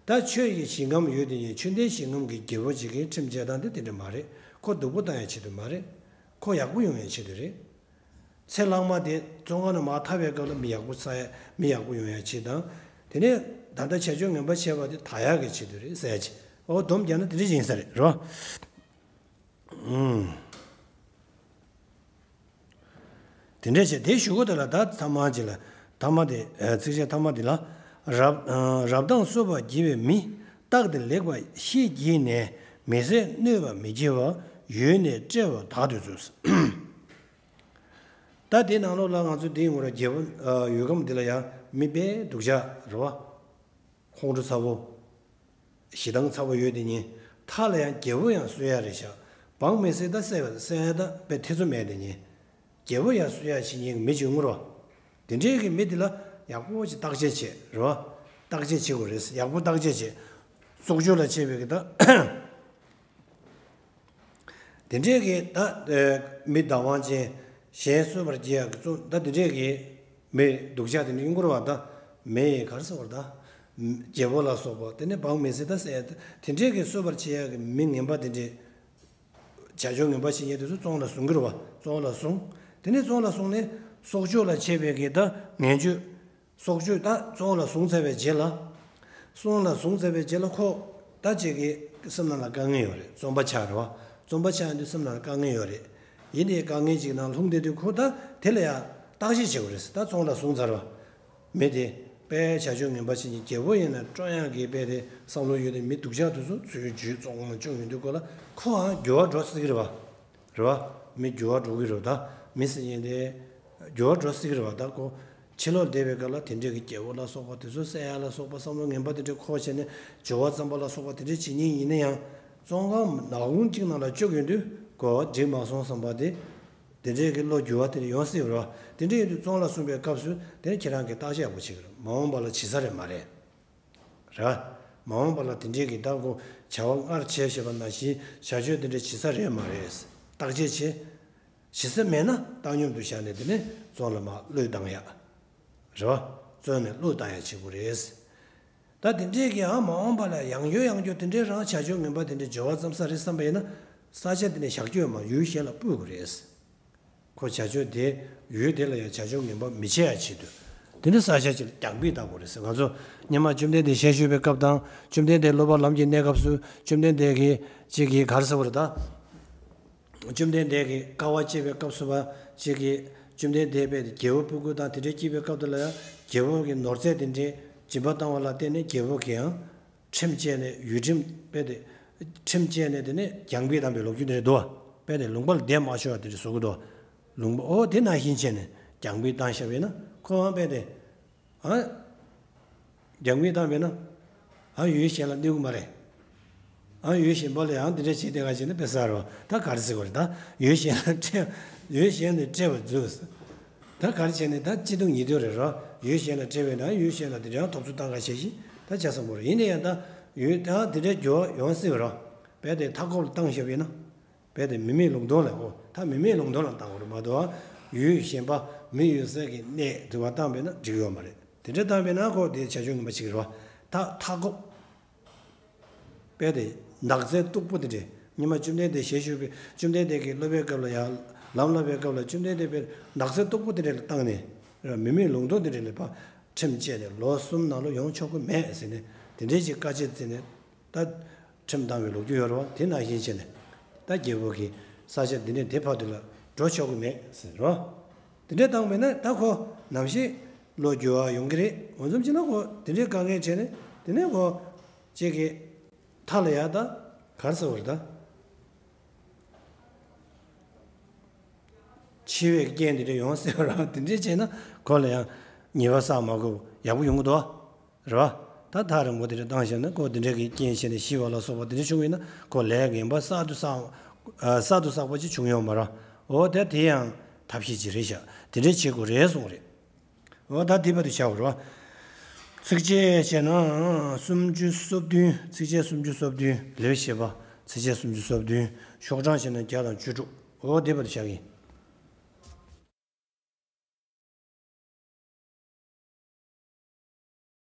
ད་ཆོས་ཀྱི་ཞིང་ཁམས་ཡུལ་དེ་ཉིད་ཆོས་ལྡན་ཞིང་ཁམས་ཀྱི་རྒྱལ་པོ་ཅིག་གི་ཁྲིམས་བཅད་སྟངས་དེ་དེ་འདྲ་མ་རེད། ཁོ་སྡུག་པོ་བཏང་ཡག་ཆེད་དུ་མ་རེད། ཁོ་ཡག་པོ་ཡོང་ཡག་ཆེད་དུ་རེད། ཚེ་ལྷག་མ་དེ་བཙོན་ཁང་ནས་མར་ཐར་བའི་སྐབས་ལ་མི་ཡག་པོ་བསགས་ཡག་མི་ཡག་པོ་ཡོང་ཡག་ཆེད་དང་། དེ་ནས་ད་ལྟ་བྱ་སྤྱོད་ངན་པ་བྱས་པ་དེ་དག་ཡག་གི་ཆེད་དུ་རེད་ཟེར་ཡག་ཆེད། ཨོ་སྡོམ་རྒྱག་ན་དེ་འདྲ་ཞིག་ཡིན་ས་རེད་རོ། ཨུམ། དེ་འདྲ་བྱས་དེ་གཞུག་གུ་དེ་ལ་ད་ཐ་མ་ཅིག་ལ། ཐ་མ་དེ་ཚིགས་བཅད་ཐ་མ་དེ་ལ། རབ་རབ་དང་གསོད་པར་བགྱི་བའི་མི། རྟགས་དེ་ལེགས་པར་ཤེས་བགྱིས་ནས། མི་བཟད་གནོད་པར་མི་བགྱི་བར། ཡུལ་ནས་བསྐྲད་པར་བདག་ཏུ་མཛོད། ད་དེའི་ནང་ལོགས་ལ་ང་ཚོ་འདིའི་ངོ་ར་རྒྱལ་པོ་ཡུལ་ཁམས་འདི་ལ་ཡང་མི་དཔེ་སྡུག་ཅག་རེད་བ། ཁོང་ཁྲོ་ཚ་བོ། ཞེ་སྡང་ཚ་བོ་ཡོད་དེ་ཉིད། མཐའ་ལ་ཡང་རྒྱལ་པོ་ཡང་གསོད་ཡ་རེད་ཤག་འབངས་མི་སེར་ད་བསད་པ་བསད་ཡ་ད་དཔེ་ཐེ་ཚོམ་མེད་དེ་ཉིད། རྒྱལ་པོ་ཡང་གསོད་ཡ་བྱེད་མཁན་གྱི་མི་ཅིག་ངོ་ར། དེ་འདྲའི་གི་མི་དེ་ལ་ཡག་པོ་ཅིག་བརྟག་དཔྱད་བྱེད་རེད་བ། བརྟག་དཔྱད་བྱེད་དགོས་རེད། ཡག་པོ་བརྟག་དཔྱད་བྱེད། སྲོག་གཅོད་ལ་བྱས་པའི་གི་ད། དེ་འདྲའི་གི་ད་མི་བདག་དབང་ཅན། གཞན་གསོད་པར་བགྱི་ཡག་གི་གཙོ་ད་དེ་འདྲའི་གི་མི་སྡུག་ཅག་དེ་འདྲ་ཡིན་དགོས་རེད་བ། ད་མི་ག་རེ་ཟེར་བ་རེད་ད། རྒྱལ་པོ་ལ་སོགས་པ་དེ་ནས་འབངས་མི་སེར་ད་ཟེར་ཡ་དེ་འདྲའི་གི་གསོད་པར་བྱེད་ཡག་གི་མི་ངན་པ་དེ་འདྲའི། བྱ་སྤྱོད་ངན་པ་བྱེད་མཁན་དེ་ཚོ་བཙོན་ལ་བཟུང་གི་རེད་བ། བཙོན་ལ་བཟུང་། དེ་ནས་བཙོན་ལ་བཟུང་ནས་སྲོག་གཅོད་ལ་བྱས་པའི་གི་ད་ངན་སྤྱོད། སྲོག་གཅོད་ད་བཙོན་ལ་བཟུང་ཚར་བའི་རྗེས་ལ། བཙོན་ལ་བཟུང་ཚར་བའི་རྗེས་ལ་ཁོ་ད་ཅིག་གི་སེམས་ནང་ལ་དཀའ་ངལ་ཡོད་རེད། བཙོན་པ་ཆགས་རེད་བ། བཙོན་པ་ཆགས་ཡོང་དུས་སེམས་ནང་ལ་དཀའ་ངལ་ཡོད་རེད། ཡིན་ནའི་དཀའ་ངལ་ཅིག་ནང་ལྷུང་བསྡད་དུས་ཁོ་ད་དེ་ལ་ཡང་བརྟག་དཔྱད་བྱེད་དགོས་རེད། ད་བཙོན་ལ་བཟུང་ཚར་བ། མི་དེ་དཔེ་བྱ་སྤྱོད་ངན་པ་བྱེད་མཁན་རྒྱལ་པོ་ཡིན་ན་སྤྲོ་ཡག་གི་དཔེ་དེ་བསམ་བློ་ཡོད་དེ་མི་སྡུག་ཅག་དེ་ཚོ་ཚུར་འཇུས་བཙོན་ཁང་ལ་བཅུག་ཡོང་དུས་ཁོ་ལ་ཁོའང་འགྱུར་བ་འགྲོ་སྲིད་ཀྱི་རེད་བ། རེད་བ། མི་འགྱུར་བ་འགྲོ་གི་རེད་བ། ད་མི་ཟེར་མཁན་དེ་འགྱུར་བ་འགྲོ་སྲིད་ཀྱི་རེད་བ། ད་ཁོ་ཕྱི་ལོགས་བསྡད་པའི་སྐབས་ལ་དེ་འདྲའི་གི་རྒྱལ་པོ་ལ་སོགས་པ་དེ་ཚོ་བསད་ཡ་ལ་སོགས་པ་བསམ་བློ་ངན་པ་དེ་འདྲ་ཁོ་བྱས་ནས་འགྱུར་བ་བརྩམས་པ་ལ་སོགས་པ་དེ་འདྲ་བྱེད་མཁན་ཡིན་ན་ཡང་། བཙོན་ཁང་ནག་ཁུང་གཅིག་ནང་ལ་བཅུག་ཡོང་དུས་ཁོ་འགྲིག་མ་སོང་བསམ་པ་དེ། དེ་འདྲའི་གི་བློ་འགྱུར་བ་དེ་འདྲ་ཡོང་སྲིད་པ་རེད་བ། དེ་འདྲ་ཡིན་དུས་བཙོན་ལ་བཟུང་བའི་སྐབས་སུ་དེ་ནི་ཁྱེད་རང་གིས་བརྟག་དཔྱད་ཡག་པོ་བྱེད་ཀྱི་རེད། མ་འོངས་པ་ལ་བྱེད་ས་རེད་མ་རེད། རེད་བ། མ་འོངས་པ་ལ་དེ་འདྲའི་གི་ད་ཁོ་བྱ་བ་སྔར་བྱས་བཞག་པ་ནང་བཞིན་བྱ་སྤྱོད་དེ་འདྲ་བྱེད་ས་རེད་མ་རེད། བརྟག་དཔྱད་བྱེད། བྱེད་ས་མེད་ན་བཏང་སྙོམས་དུ་བཞག་ནས་དེ་ནས་བཙོན་ལ་མར་བློས་བཏང་ཡག་རེད་བ། བཙོན་ནས་བློས་བཏང་ཡག་བྱེད་དགོས་རེད། ད་དེ་འདྲའི་གི་ཨ་མ་འོངས་པ་ལ་ཡང་བསྐྱར་ཡང་བསྐྱར་དེ་འདྲའི་རང་བྱ་སྤྱོད་ངན་པ་དེ་འདྲའི་འགྱུར་བ་བརྩམས་ས་རེད་བསམ་པ་ཡིན་ན། ས་ཆ་དེ་ནས་བཞག་རྒྱུ་ཡོད་མ་ཡུལ་གཞན་ལ་སྤོས་དགོས་རེད། ཁོ་བྱ་སྤྱོད་དེ་ཡུལ་དེ་ལ་ཡང་བྱ་སྤྱོད་ངན་པ་མི་བྱེད་ཡ་ཆེད་དུ། དེ་འདྲའི་ས་ཆ་ཅིག་ལ་རྒྱང་འབུད་བཏང་དགོས་རེད་ཟེར། ང་ཚོ་སྔོན་མ་བཅོམ་ལྡན་འདས་ཞལ་བཞུགས་པའི་སྐབས་དང་བཅོམ་ལྡན་འདས་སློབ་པ་ལམ་གྱི་གནས་སྐབས་སུ་བཅོམ་ལྡན་འདས་ཀྱིས་ཅིག་གིས་ག་རེ་ཟེར་བ་རེད་ད། བཅོམ་ལྡན་འདས་ཀྱིས་དཀའ་བ་སྤྱད་པའི་སྐབས་སུ་བ་ཅིག་གིས་བཅོམ་ལྡན་འདས་དཔེ་དེ་རྒྱལ་པོ་སྤུ་གུ་དང་དེ་འདྲའི་སྐྱིད་པའི་སྐབས་དེ་ལ་ཡང་རྒྱལ་པོ་གི་ནོར་རྫས་དེ་འདྲའི་སྦྱིན་པ་བཏང་བ་ལ་བརྟེན་ནས་རྒྱལ་པོ་གིས་ཡང་ཁྲིམས་བཅད་ནས་ཡུལ་ཁྲིམས་དཔེ་དེ་ཁྲིམས་བཅད་ནས་དེ་ནས་རྒྱང་འབུད་བཏང་བའི་ལོ་རྒྱུས་དེ་འདྲ་འདུག་བ། དཔེ་དེ་ལུང་པ་ལ་བསྡད་མ་ཆོག་པ་དེ་འདྲ་བཟོ་གི་འདུག་བ། ལུང་པ་ཨོ་དེ་ནང་བཞིན་བྱས་ནས་རྒྱང་འབུད་བཏང་བཞག་པ་ཡིན་ན་ཁོ་ཡང་དཔེ་དེ། ཨ། རྒྱང་མིག་བཏང་བས་ན། ཨ་ཡུལ་གཞན་ལ་གནོད་གི་མ་རེད། ཨ་ཡུལ་གཞན་པ་ལ་ཡང་འདི་འདྲ་བྱེད་དེ་ག་བྱེད་ན་དཔེ་ཟ་རོ། ད་ག་རེ་ཟེར་དགོས་རེད་ད། ཡུལ་གཞན་ལ་སྤྲད། ཡུལ་གཞན་ནས་སྤྲད་པ་འཛུལ། ད་ག་རེ་བྱས་ནས་ད་སྤྱི་སྡུག་ཉེས་སྡུག་རེད་རོ། ཡུལ་གཞན་ལ་སྤྲད་པས་ན་ཡུལ་གཞན་ལ་དེ་འདྲ་ཡང་ཐོབ་ཚུལ་བཏང་ག་བྱེད་ཤིང་། ད་ཆ་ཚང་པོ་རེད། ཡིན་ན་ཡང་ད་ཡུལ་ད་དེ་འདྲའི་འགྱུར་བ་ཡོང་སྲིད་པ་རེད། རྦད་དེ་མཐའ་འཁོབ་ལ་བཏང་བཞག་པ་ཡིན་ན། རྦད་དེ་མི་མེད་ལུང་སྟོང་ལ་འོ་ད་མི་མེད་ལུང་སྟོང་ལ་བཏང་བ་རེད་མ་གཏོགས་ཡུལ་གཞན་པ་མི་ཡོད་སའི་གི་གནས་དེ་བ་བཏང་པས་ན་འགྲིག་ཡོད་མ་རེད། དེ་འདྲ་བཏང་པས་ན་ཁོ་དེ་བྱ་སྤྱོད་ངན་པ་ཞིག་རེད་བ། ད་མཐའ་འཁོབ། རྦད་དེ་ནགས་ཚལ་སྟུག་པོ་དེ་འདྲས། སྔོན་མ་བཅོམ་ལྡན་འདས་ཞལ་བཞུགས་པའི་བཅོམ་ལྡན་འདས་ཀྱིས་སློབ་པའི་སྐབས་ལ་ཡང་ལམ་བསླབ་པའི་སྐབས་ལ་བཅོམ་ལྡན་འདས་དཔེར་ནགས་ཚལ་སྟུག་པོ་དེ་འདྲས་ལ་བཏང་ནས་ར་མི་མེད་ལུང་སྟོང་དེ་འདྲས་ལ་ཕར་ཁྲིམས་བཅད་ནས་ལོ་གསུམ་ནང་ལ་ཡོང་ཆོག་གི་མེད་ཟེར་ནས་དེ་འདྲས་ཀྱི་བཀའ་ཆད་བརྩིས་ནས་ད་ཁྲིམས་བཏང་བའི་ལོ་རྒྱུས་ཡོད་རེད་བ། དེ་ནང་བཞིན་བྱས་ནས་ད་རྒྱལ་པོ་གིས་ས་ཆ་འདི་ནས་དེ་བར་དུ་ལ་འགྲོ་ཆོག་གི་མེད་ཟེར་རོ། དེ་འདྲས་བཏང་བས་ན་ད་ཁོ་ནམ་ཞིག་ལོ་རྒྱུས་བ་ཡོང་གི་རེད། འོ་འཛོམས་ཅི་ན་ཁོ་དེ་འདྲས་དཀའ་ངལ་འཕྲད་ནས་དེ་ནས་ཁོ་ཅིག་གི་མཐའ་ལ་ཡ་ད་གར་ཟེར་བར་ད། འཆི་བའི་རྐྱེན་དེ་འདྲ་ཡོང་སྲིད་པ་རང་དེ་འདྲ་བྱས་ན་ཁོ་ལ་ཡང་ཉེས་པ་བསགས་མ་དགོས་ཡག་པོ་ཡོང་གི་འདུག་རེད་བ། ད་ཐག་རིང་པོ་དེ་འདྲ་བཏང་བཞག་ན་ཁོ་དེ་འདྲ་གི་རྐྱེན་བྱས་ནས་ཤི་བ་ལ་སོགས་པ་དེ་འདྲ་བྱུང་བས་ན་ཁོ་ལས་ངན་པ་གསར་དུ་བསགས་གསར་དུ་བསགས་པ་ཅིག་བྱུང་ཡོང་མ་རེད། འོ་ད་དེ་ཡང་ཐབས་ཤེས་ཅིག་རེད་ཤག་དེ་འདྲ་བྱེད་དགོས་རེད་གསུངས་རེད། འོ་ད་འདི་བར་དུ་བྱ་བ་རེད་བ། ཚིགས་བཅད་བྱས་ན་སུམ་ཅུ་སོ་བདུན། ཚིགས་བཅད་སུམ་ཅུ་སོ་བདུན་ལེའུ་བཞི་པ། ཚིགས་བཅད་སུམ་ཅུ་སོ་བདུན། ཤོག་གྲངས་བྱས་ན་བརྒྱ་དང་བཅུ་དྲུག་འོ་འདི་བར་དུ་བྱ་གི་ཡིན།